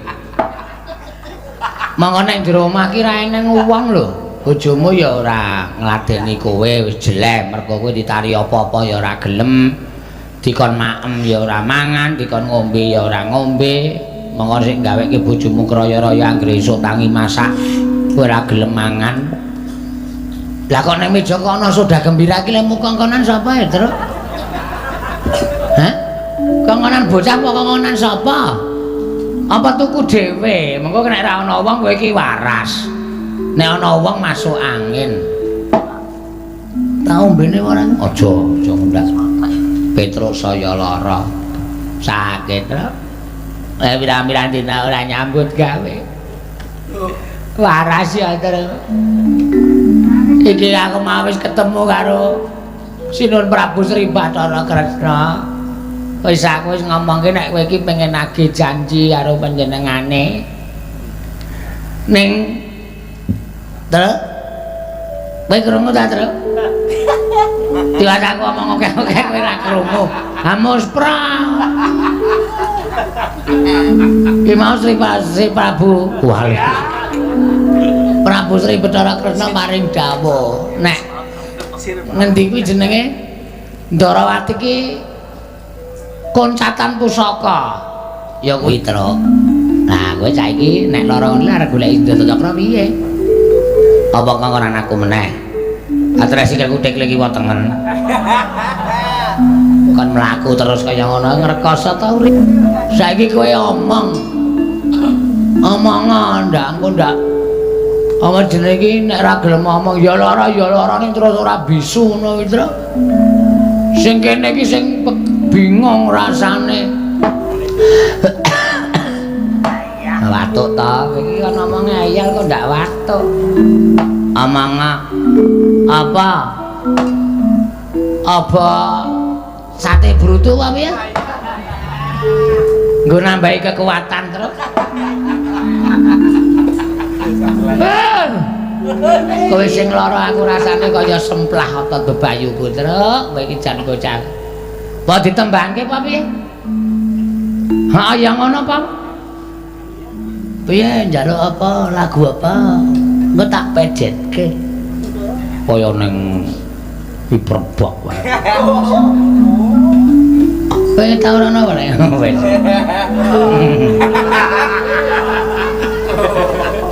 Monggo nek jero omah ki ra eneng wong lho. Bojomu ya ora ngladeni kowe wis jelek mergo kowe ditari apa-apa ya ora gelem. Dikon maem ya ora mangan, dikon ngombe ya ora ngombe. Monggo sing gaweke bojomu kraya-raya anggere esuk tangi masak kowe ora gelem mangan. Lah kok ning meja kok ana soda gembira iki lemu kongkonan sapa ya, Truk? Hah? Kongkonan bocah apa kongkonan sapa? Apa tuku dhewe? Mengko nek ora ana wong kowe iki waras. Nek ana wong masuk angin. Tau ombene ora? Aja, aja ngundak. Petruk saya lara. Sakit, Truk. Lah pirang-pirang dina ora nyambut gawe. Waras ya, Truk. Iki aku mau wis ketemu karo Sinuhun Prabu Sri Bathara Kresna. Wis aku wis ngomongke nek kowe iki pengen nagih janji karo panjenengane. Ning Truk. Kowe krungu ta, Truk? Tiwas aku omong akeh-akeh kowe ora krungu. Hamus pra. Ki mau Sri Prabu. Wah. Prabu Sri Bathara Kresna paring dawuh nek ngendi kuwi jenenge Ndrawati ki koncatan pusaka ya kuwi Truk. Nah kowe saiki nek lara ngene arep golek Senjata Cakra piye? Apa kongkonan aku meneh? Atres sikilku tekle kiwa tengen. Kon mlaku terus kaya ngono ngrekoso ta urip. Saiki kowe omong. Omong ndak engko ndak apa jenenge iki nek ora gelem omong ya lara ning terus ora bisu ngono kuwi, Truk. Sing kene iki sing bingung rasane. Watuk ta, iki kan omong ngeyel kok ndak watuk. Omong apa? Apa sate brutu apa ya? Nggo nambahi kekuatan, Truk. Kowe sing lara aku rasane kaya semplah otot bebayuku, Truk. Kowe iki jan bocah. Apa ditembangke apa piye? Ha ya ngono, Pak. Piye njaluk apa, lagu apa? Engko tak pejetke. Kaya ning piperbok wae. Kowe tau ora ana wae. Wis.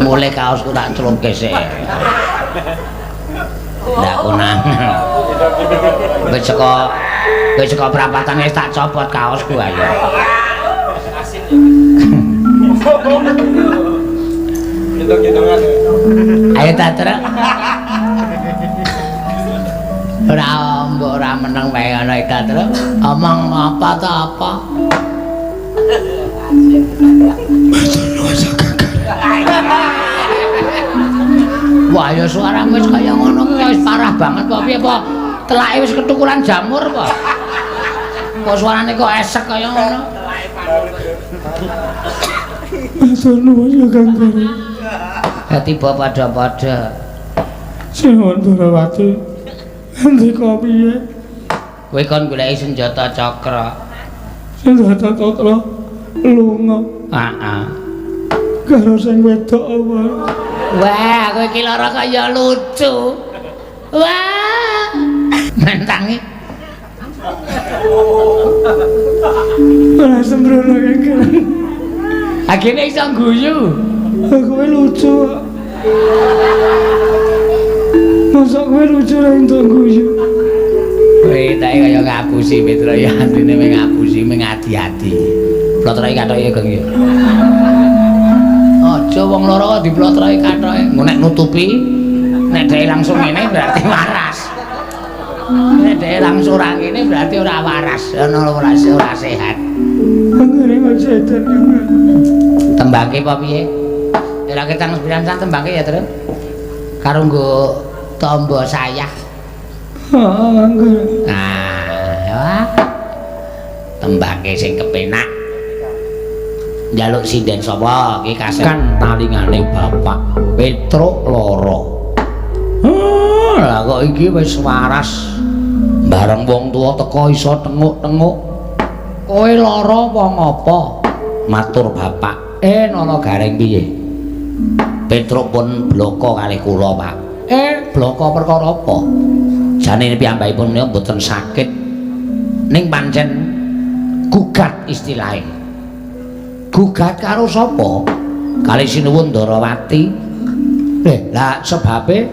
Mulai kaosku tak celupke sik. Ndak konang. Wis saka prapatan wis tak copot kaosku ayo. Gendong-gendongan. Ayo ta, Truk. Ora mbok ora meneng wae ana ta, Truk. Omong apa ta apa? Wah, ya suaramu wis kaya ngono kuwi wis parah banget kok piye apa? Telake wis ketukulan jamur apa? Kok suarane kok esek kaya ngono? Matur nuwun ya Kang Gareng. Tiba padha-padha. Sinuwun Ndorowati. Ngendika piye? Kowe kon goleki senjata cakra. Senjata cakra lunga. Heeh. Karo sing wedok apa? Wah, kowe iki lara kaya lucu. Wah. Mentangi. Ora sembrono Kang Gareng. Agene iso guyu. Kowe lucu. Masa kowe lucu ra entuk guyu. Kowe tak kaya ngapusi Petro ya atine mung ngapusi mung adi-adi. Plotroke kathoke ya Geng ya. Aja wong loro kok diplotroke kathoke. Engko nek nutupi nek dhek langsung ngene berarti waras. Nek dhek langsung ora ngene berarti ora waras. Ana ora ora sehat. Anggere aja edan Kang. Tembangke apa piye? Ora ketang sepisan tembangke ya, Tru. Karo nggo tombo sayah. Heeh, anggere. Nah, wah. Tembangke sing kepenak. Njaluk sinden sapa iki kasep? Kan talingane bapak Petruk lara. Lah kok iki wis waras. Bareng wong tuwa teka iso tenguk-tenguk. Kowe lara apa ngapa? Matur bapak. Nala Gareng piye? Petruk pun bloko kalih kula, Pak. Bloko perkara apa? Jane piyambakipun menika mboten sakit. Ning pancen gugat istilahe. Gugat karo sapa? Kalih Sinuwun Ndorowati. Lah sebabe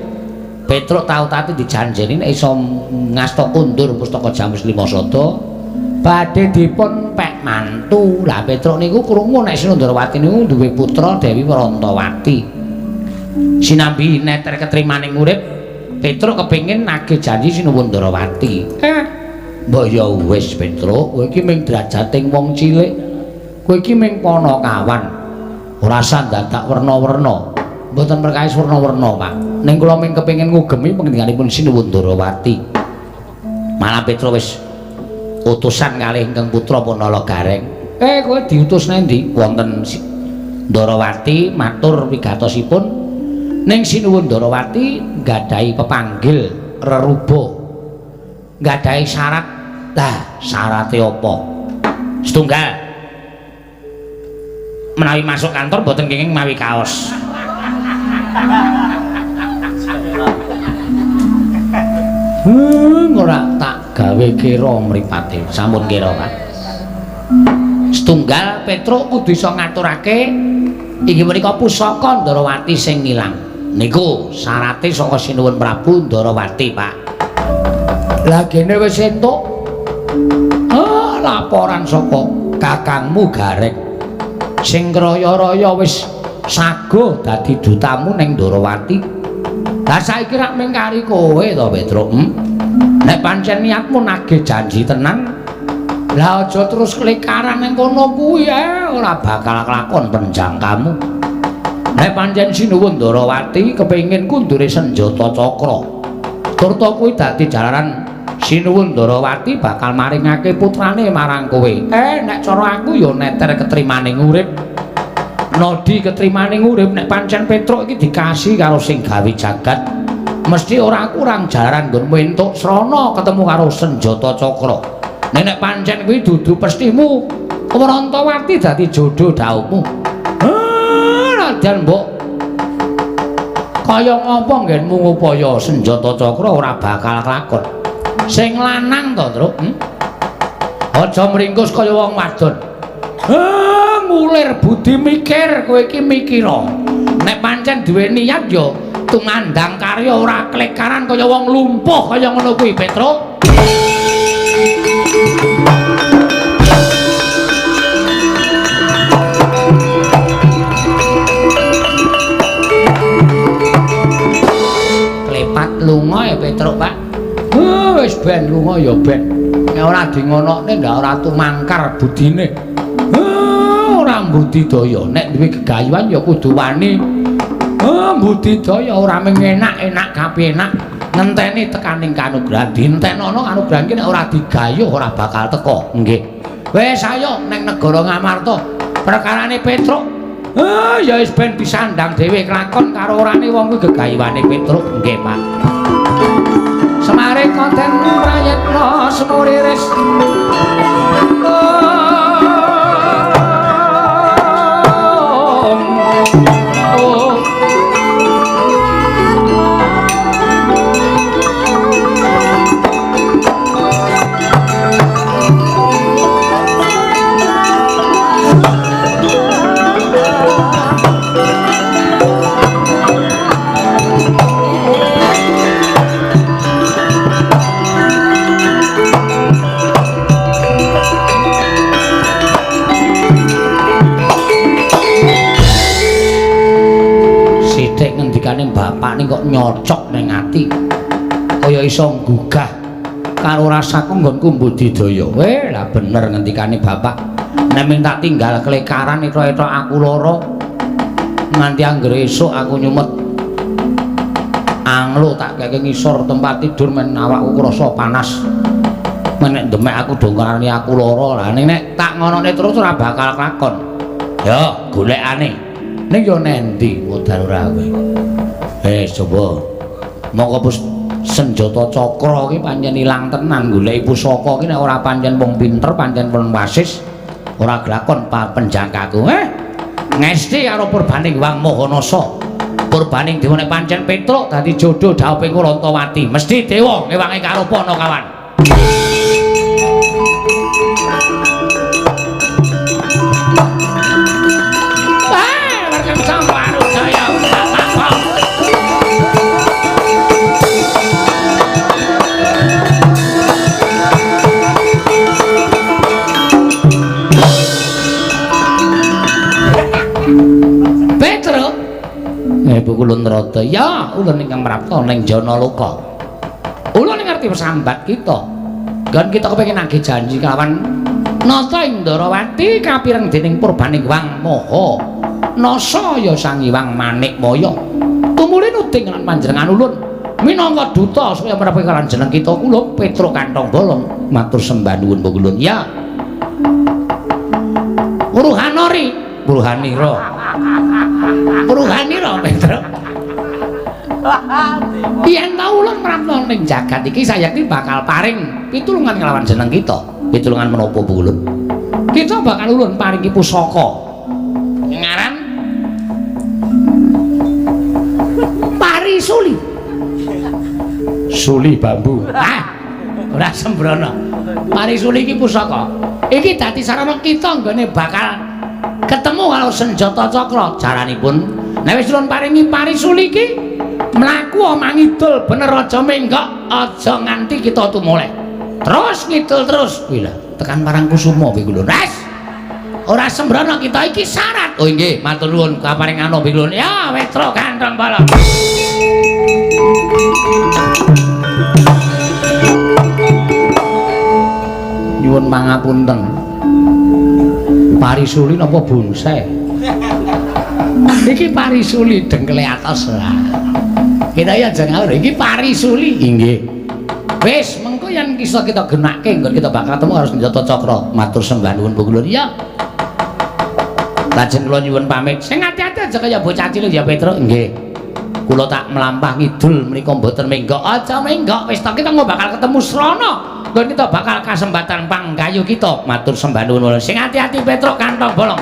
Petruk tau tati dijanjeni nek iso ngasta kundur pustaka Jamus Lima Sada badhe dipun pek mantu. Lah Petruk niku krungu nek Sinuwun Ndorowati niku duwe putra Dewi Warantawati. Sinambi neter ketrimaning urip, Petruk kepengin nagih janji Sinuwun Ndorowati. Mbok ya wis Petruk, kowe iki mung drajating wong cilik. Kowe iki mung panakawan. Ora usah dadak werna-werna. Mboten perkawis werna-werna, Pak. Ning kula mung kepengin ngugemi pangendhikanipun Sinuwun Ndorowati. Malah Petruk wis utusan kalih ingkang putra Punala Gareng. Kowe diutus nang ndi? Wonten Ndorowati matur wigatosipun ning Sinuwun Ndorowati nggadahi pepanggil reruba. Nggadahi syarat. Lah, syarate apa? Setunggal. Menawi masuk kantor mboten kenging mawi kaos. Ora tak gawe kira mripate. Sampun kira, Pak. Setunggal Petruk kudu iso ngaturake inggih menika pusaka Ndorowati sing ilang. Niku syarate saka Sinuwun Prabu Ndorowati, Pak. Lah gene wis entuk laporan saka kakangmu Gareng. Sing raya-raya wis saguh dadi dutamu ning Ndorowati. Lah saiki rak mung kari kowe to, Petruk. Nek pancen niatmu nagih janji tenan, lah aja terus klekaran ning kono kuwi ora bakal kelakon penjangkamu. Nek pancen Sinuwun Ndorowati kepengin kundure senjata cakra, turta kuwi dadi jalaran Sinuwun Ndorowati bakal maringake putrane marang kowe. Nek cara aku ya neter ketrimaning urip. Nodi ketrimaning urip nek pancen Petruk iki dikasih karo sing gawe jagat, mesti ora kurang jalaran nggonmu entuk srana ketemu karo senjata cakra. Nek pancen kuwi dudu pestimu, Warantawati dadi jodho dhauhmu. Raden mbok kaya ngapa nggenmu ngupaya senjata cakra ora bakal kelakon. Sing lanang to, Truk. Aja mringkus kaya wong wadon. Ngulir budi mikir kowe iki mikira. Nek pancen duwe niat ya tumandang karya ora klekaran kaya wong lumpuh kaya ngono kuwi, Petruk. ben, lunga ya ben. Nek ora di ngonokne ndak ora tumangkar budine. Ora mbudidaya, nek duwe gegayuhan ya kudu wani. Mbudidaya ora mung enak-enak kapenak, ngenteni tekaning kanugrahan. Dintenono kanugrahan ki nek ora digayuh ora bakal teka. Nggih. Wis ayo ning negara Ngamarta. Perkarane Petruk. Ya wis ben disandang dhewe kelakon karo orane wong kuwi gegayuhane Petruk. Nggih, Pak. Semare konten prayitna semuriris. Ngendikane bapak ning kok nyocok ning ati kaya iso nggugah karo rasaku nggonku mbudidaya. Lah bener ngendikane bapak, nek ming tak tinggal klekaran etok-etok aku lara nganti anggere esuk aku nyumet anglo tak keke ngisor tempat tidur men awakku krasa panas. Men nek demek aku do ngarani aku lara. Lah nek tak ngonone terus ora bakal kelakon. Ya golekane ning yo nendi modal ora kowe. Coba mongko pus senjata cakra ki pancen ilang tenan goleki pusaka ki nek ora pancen wong pinter pancen pun wasis ora glakon penjangkaku. Ngesti karo purbaning Wang Mahanasa. Purbaning dewa nek pancen Petruk dadi jodoh dhawuhing Rantawati. Mesti dewa ngewangi karo Panakawan. Ibu kulun rata ya ulun ingkang prapta ning Janaloka. Ulun ngerti sambat kita. Nggon kita kepengin nagih janji kelawan Nata Indarawati kapireng dening purbaning Wang Maha Nasa ya Sang Hyang Manikmaya. Tumuli nuding lan panjenengan ulun minangka duta supaya mrapi karo jeneng kita kula Petruk Kantong Bolong matur sembah nuwun ulun ya. Wuruhanori, wuruhanira. Wuruhanira Petruk. Yen ta ulun prapta ning jagat iki sayekti bakal paring pitulungan kelawan jeneng kita. Pitulungan menapa ulun? Kita bakal ulun paringi pusaka. Ngaran Parisuli. Suli bambu. Ah, ora sembrono. Parisuli iki pusaka. Iki dadi sarana kita nggone bakal ketemu karo senjata cakra. Jaranipun nek wis ulun paringi parisuli iki mlaku mangidul bener aja menggok, aja nganti kita tumoleh. Terus ngidul terus. Kuwi lho, tekan Parangkusuma kuwi lho. Res. Ora sembrono kita iki syarat. Oh nggih, matur nuwun kaparing ana kuwi lho. Ya, Wetra Kantong Bolong. Nyuwun pangapunten. Parisuli napa bonsai? Iki parisuli dengkele atos lah. Kita ya aja ngawur, iki parisuli. Inggih. Wis, mengko yen iso kita genake nggon kita bakal ketemu karo senjata cakra. Matur sembah nuwun Bu Kulun. Ya. Lajeng kula nyuwun pamit. Sing ati-ati aja kaya bocah cilik ya Petruk. Nggih. Kula tak mlampah ngidul menika mboten menggok. Aja menggok, wis ta kita bakal ketemu srana. Nggon kita bakal kasempatan panggayu kita. Matur sembah nuwun. Sing ati-ati Petruk Kantong Bolong.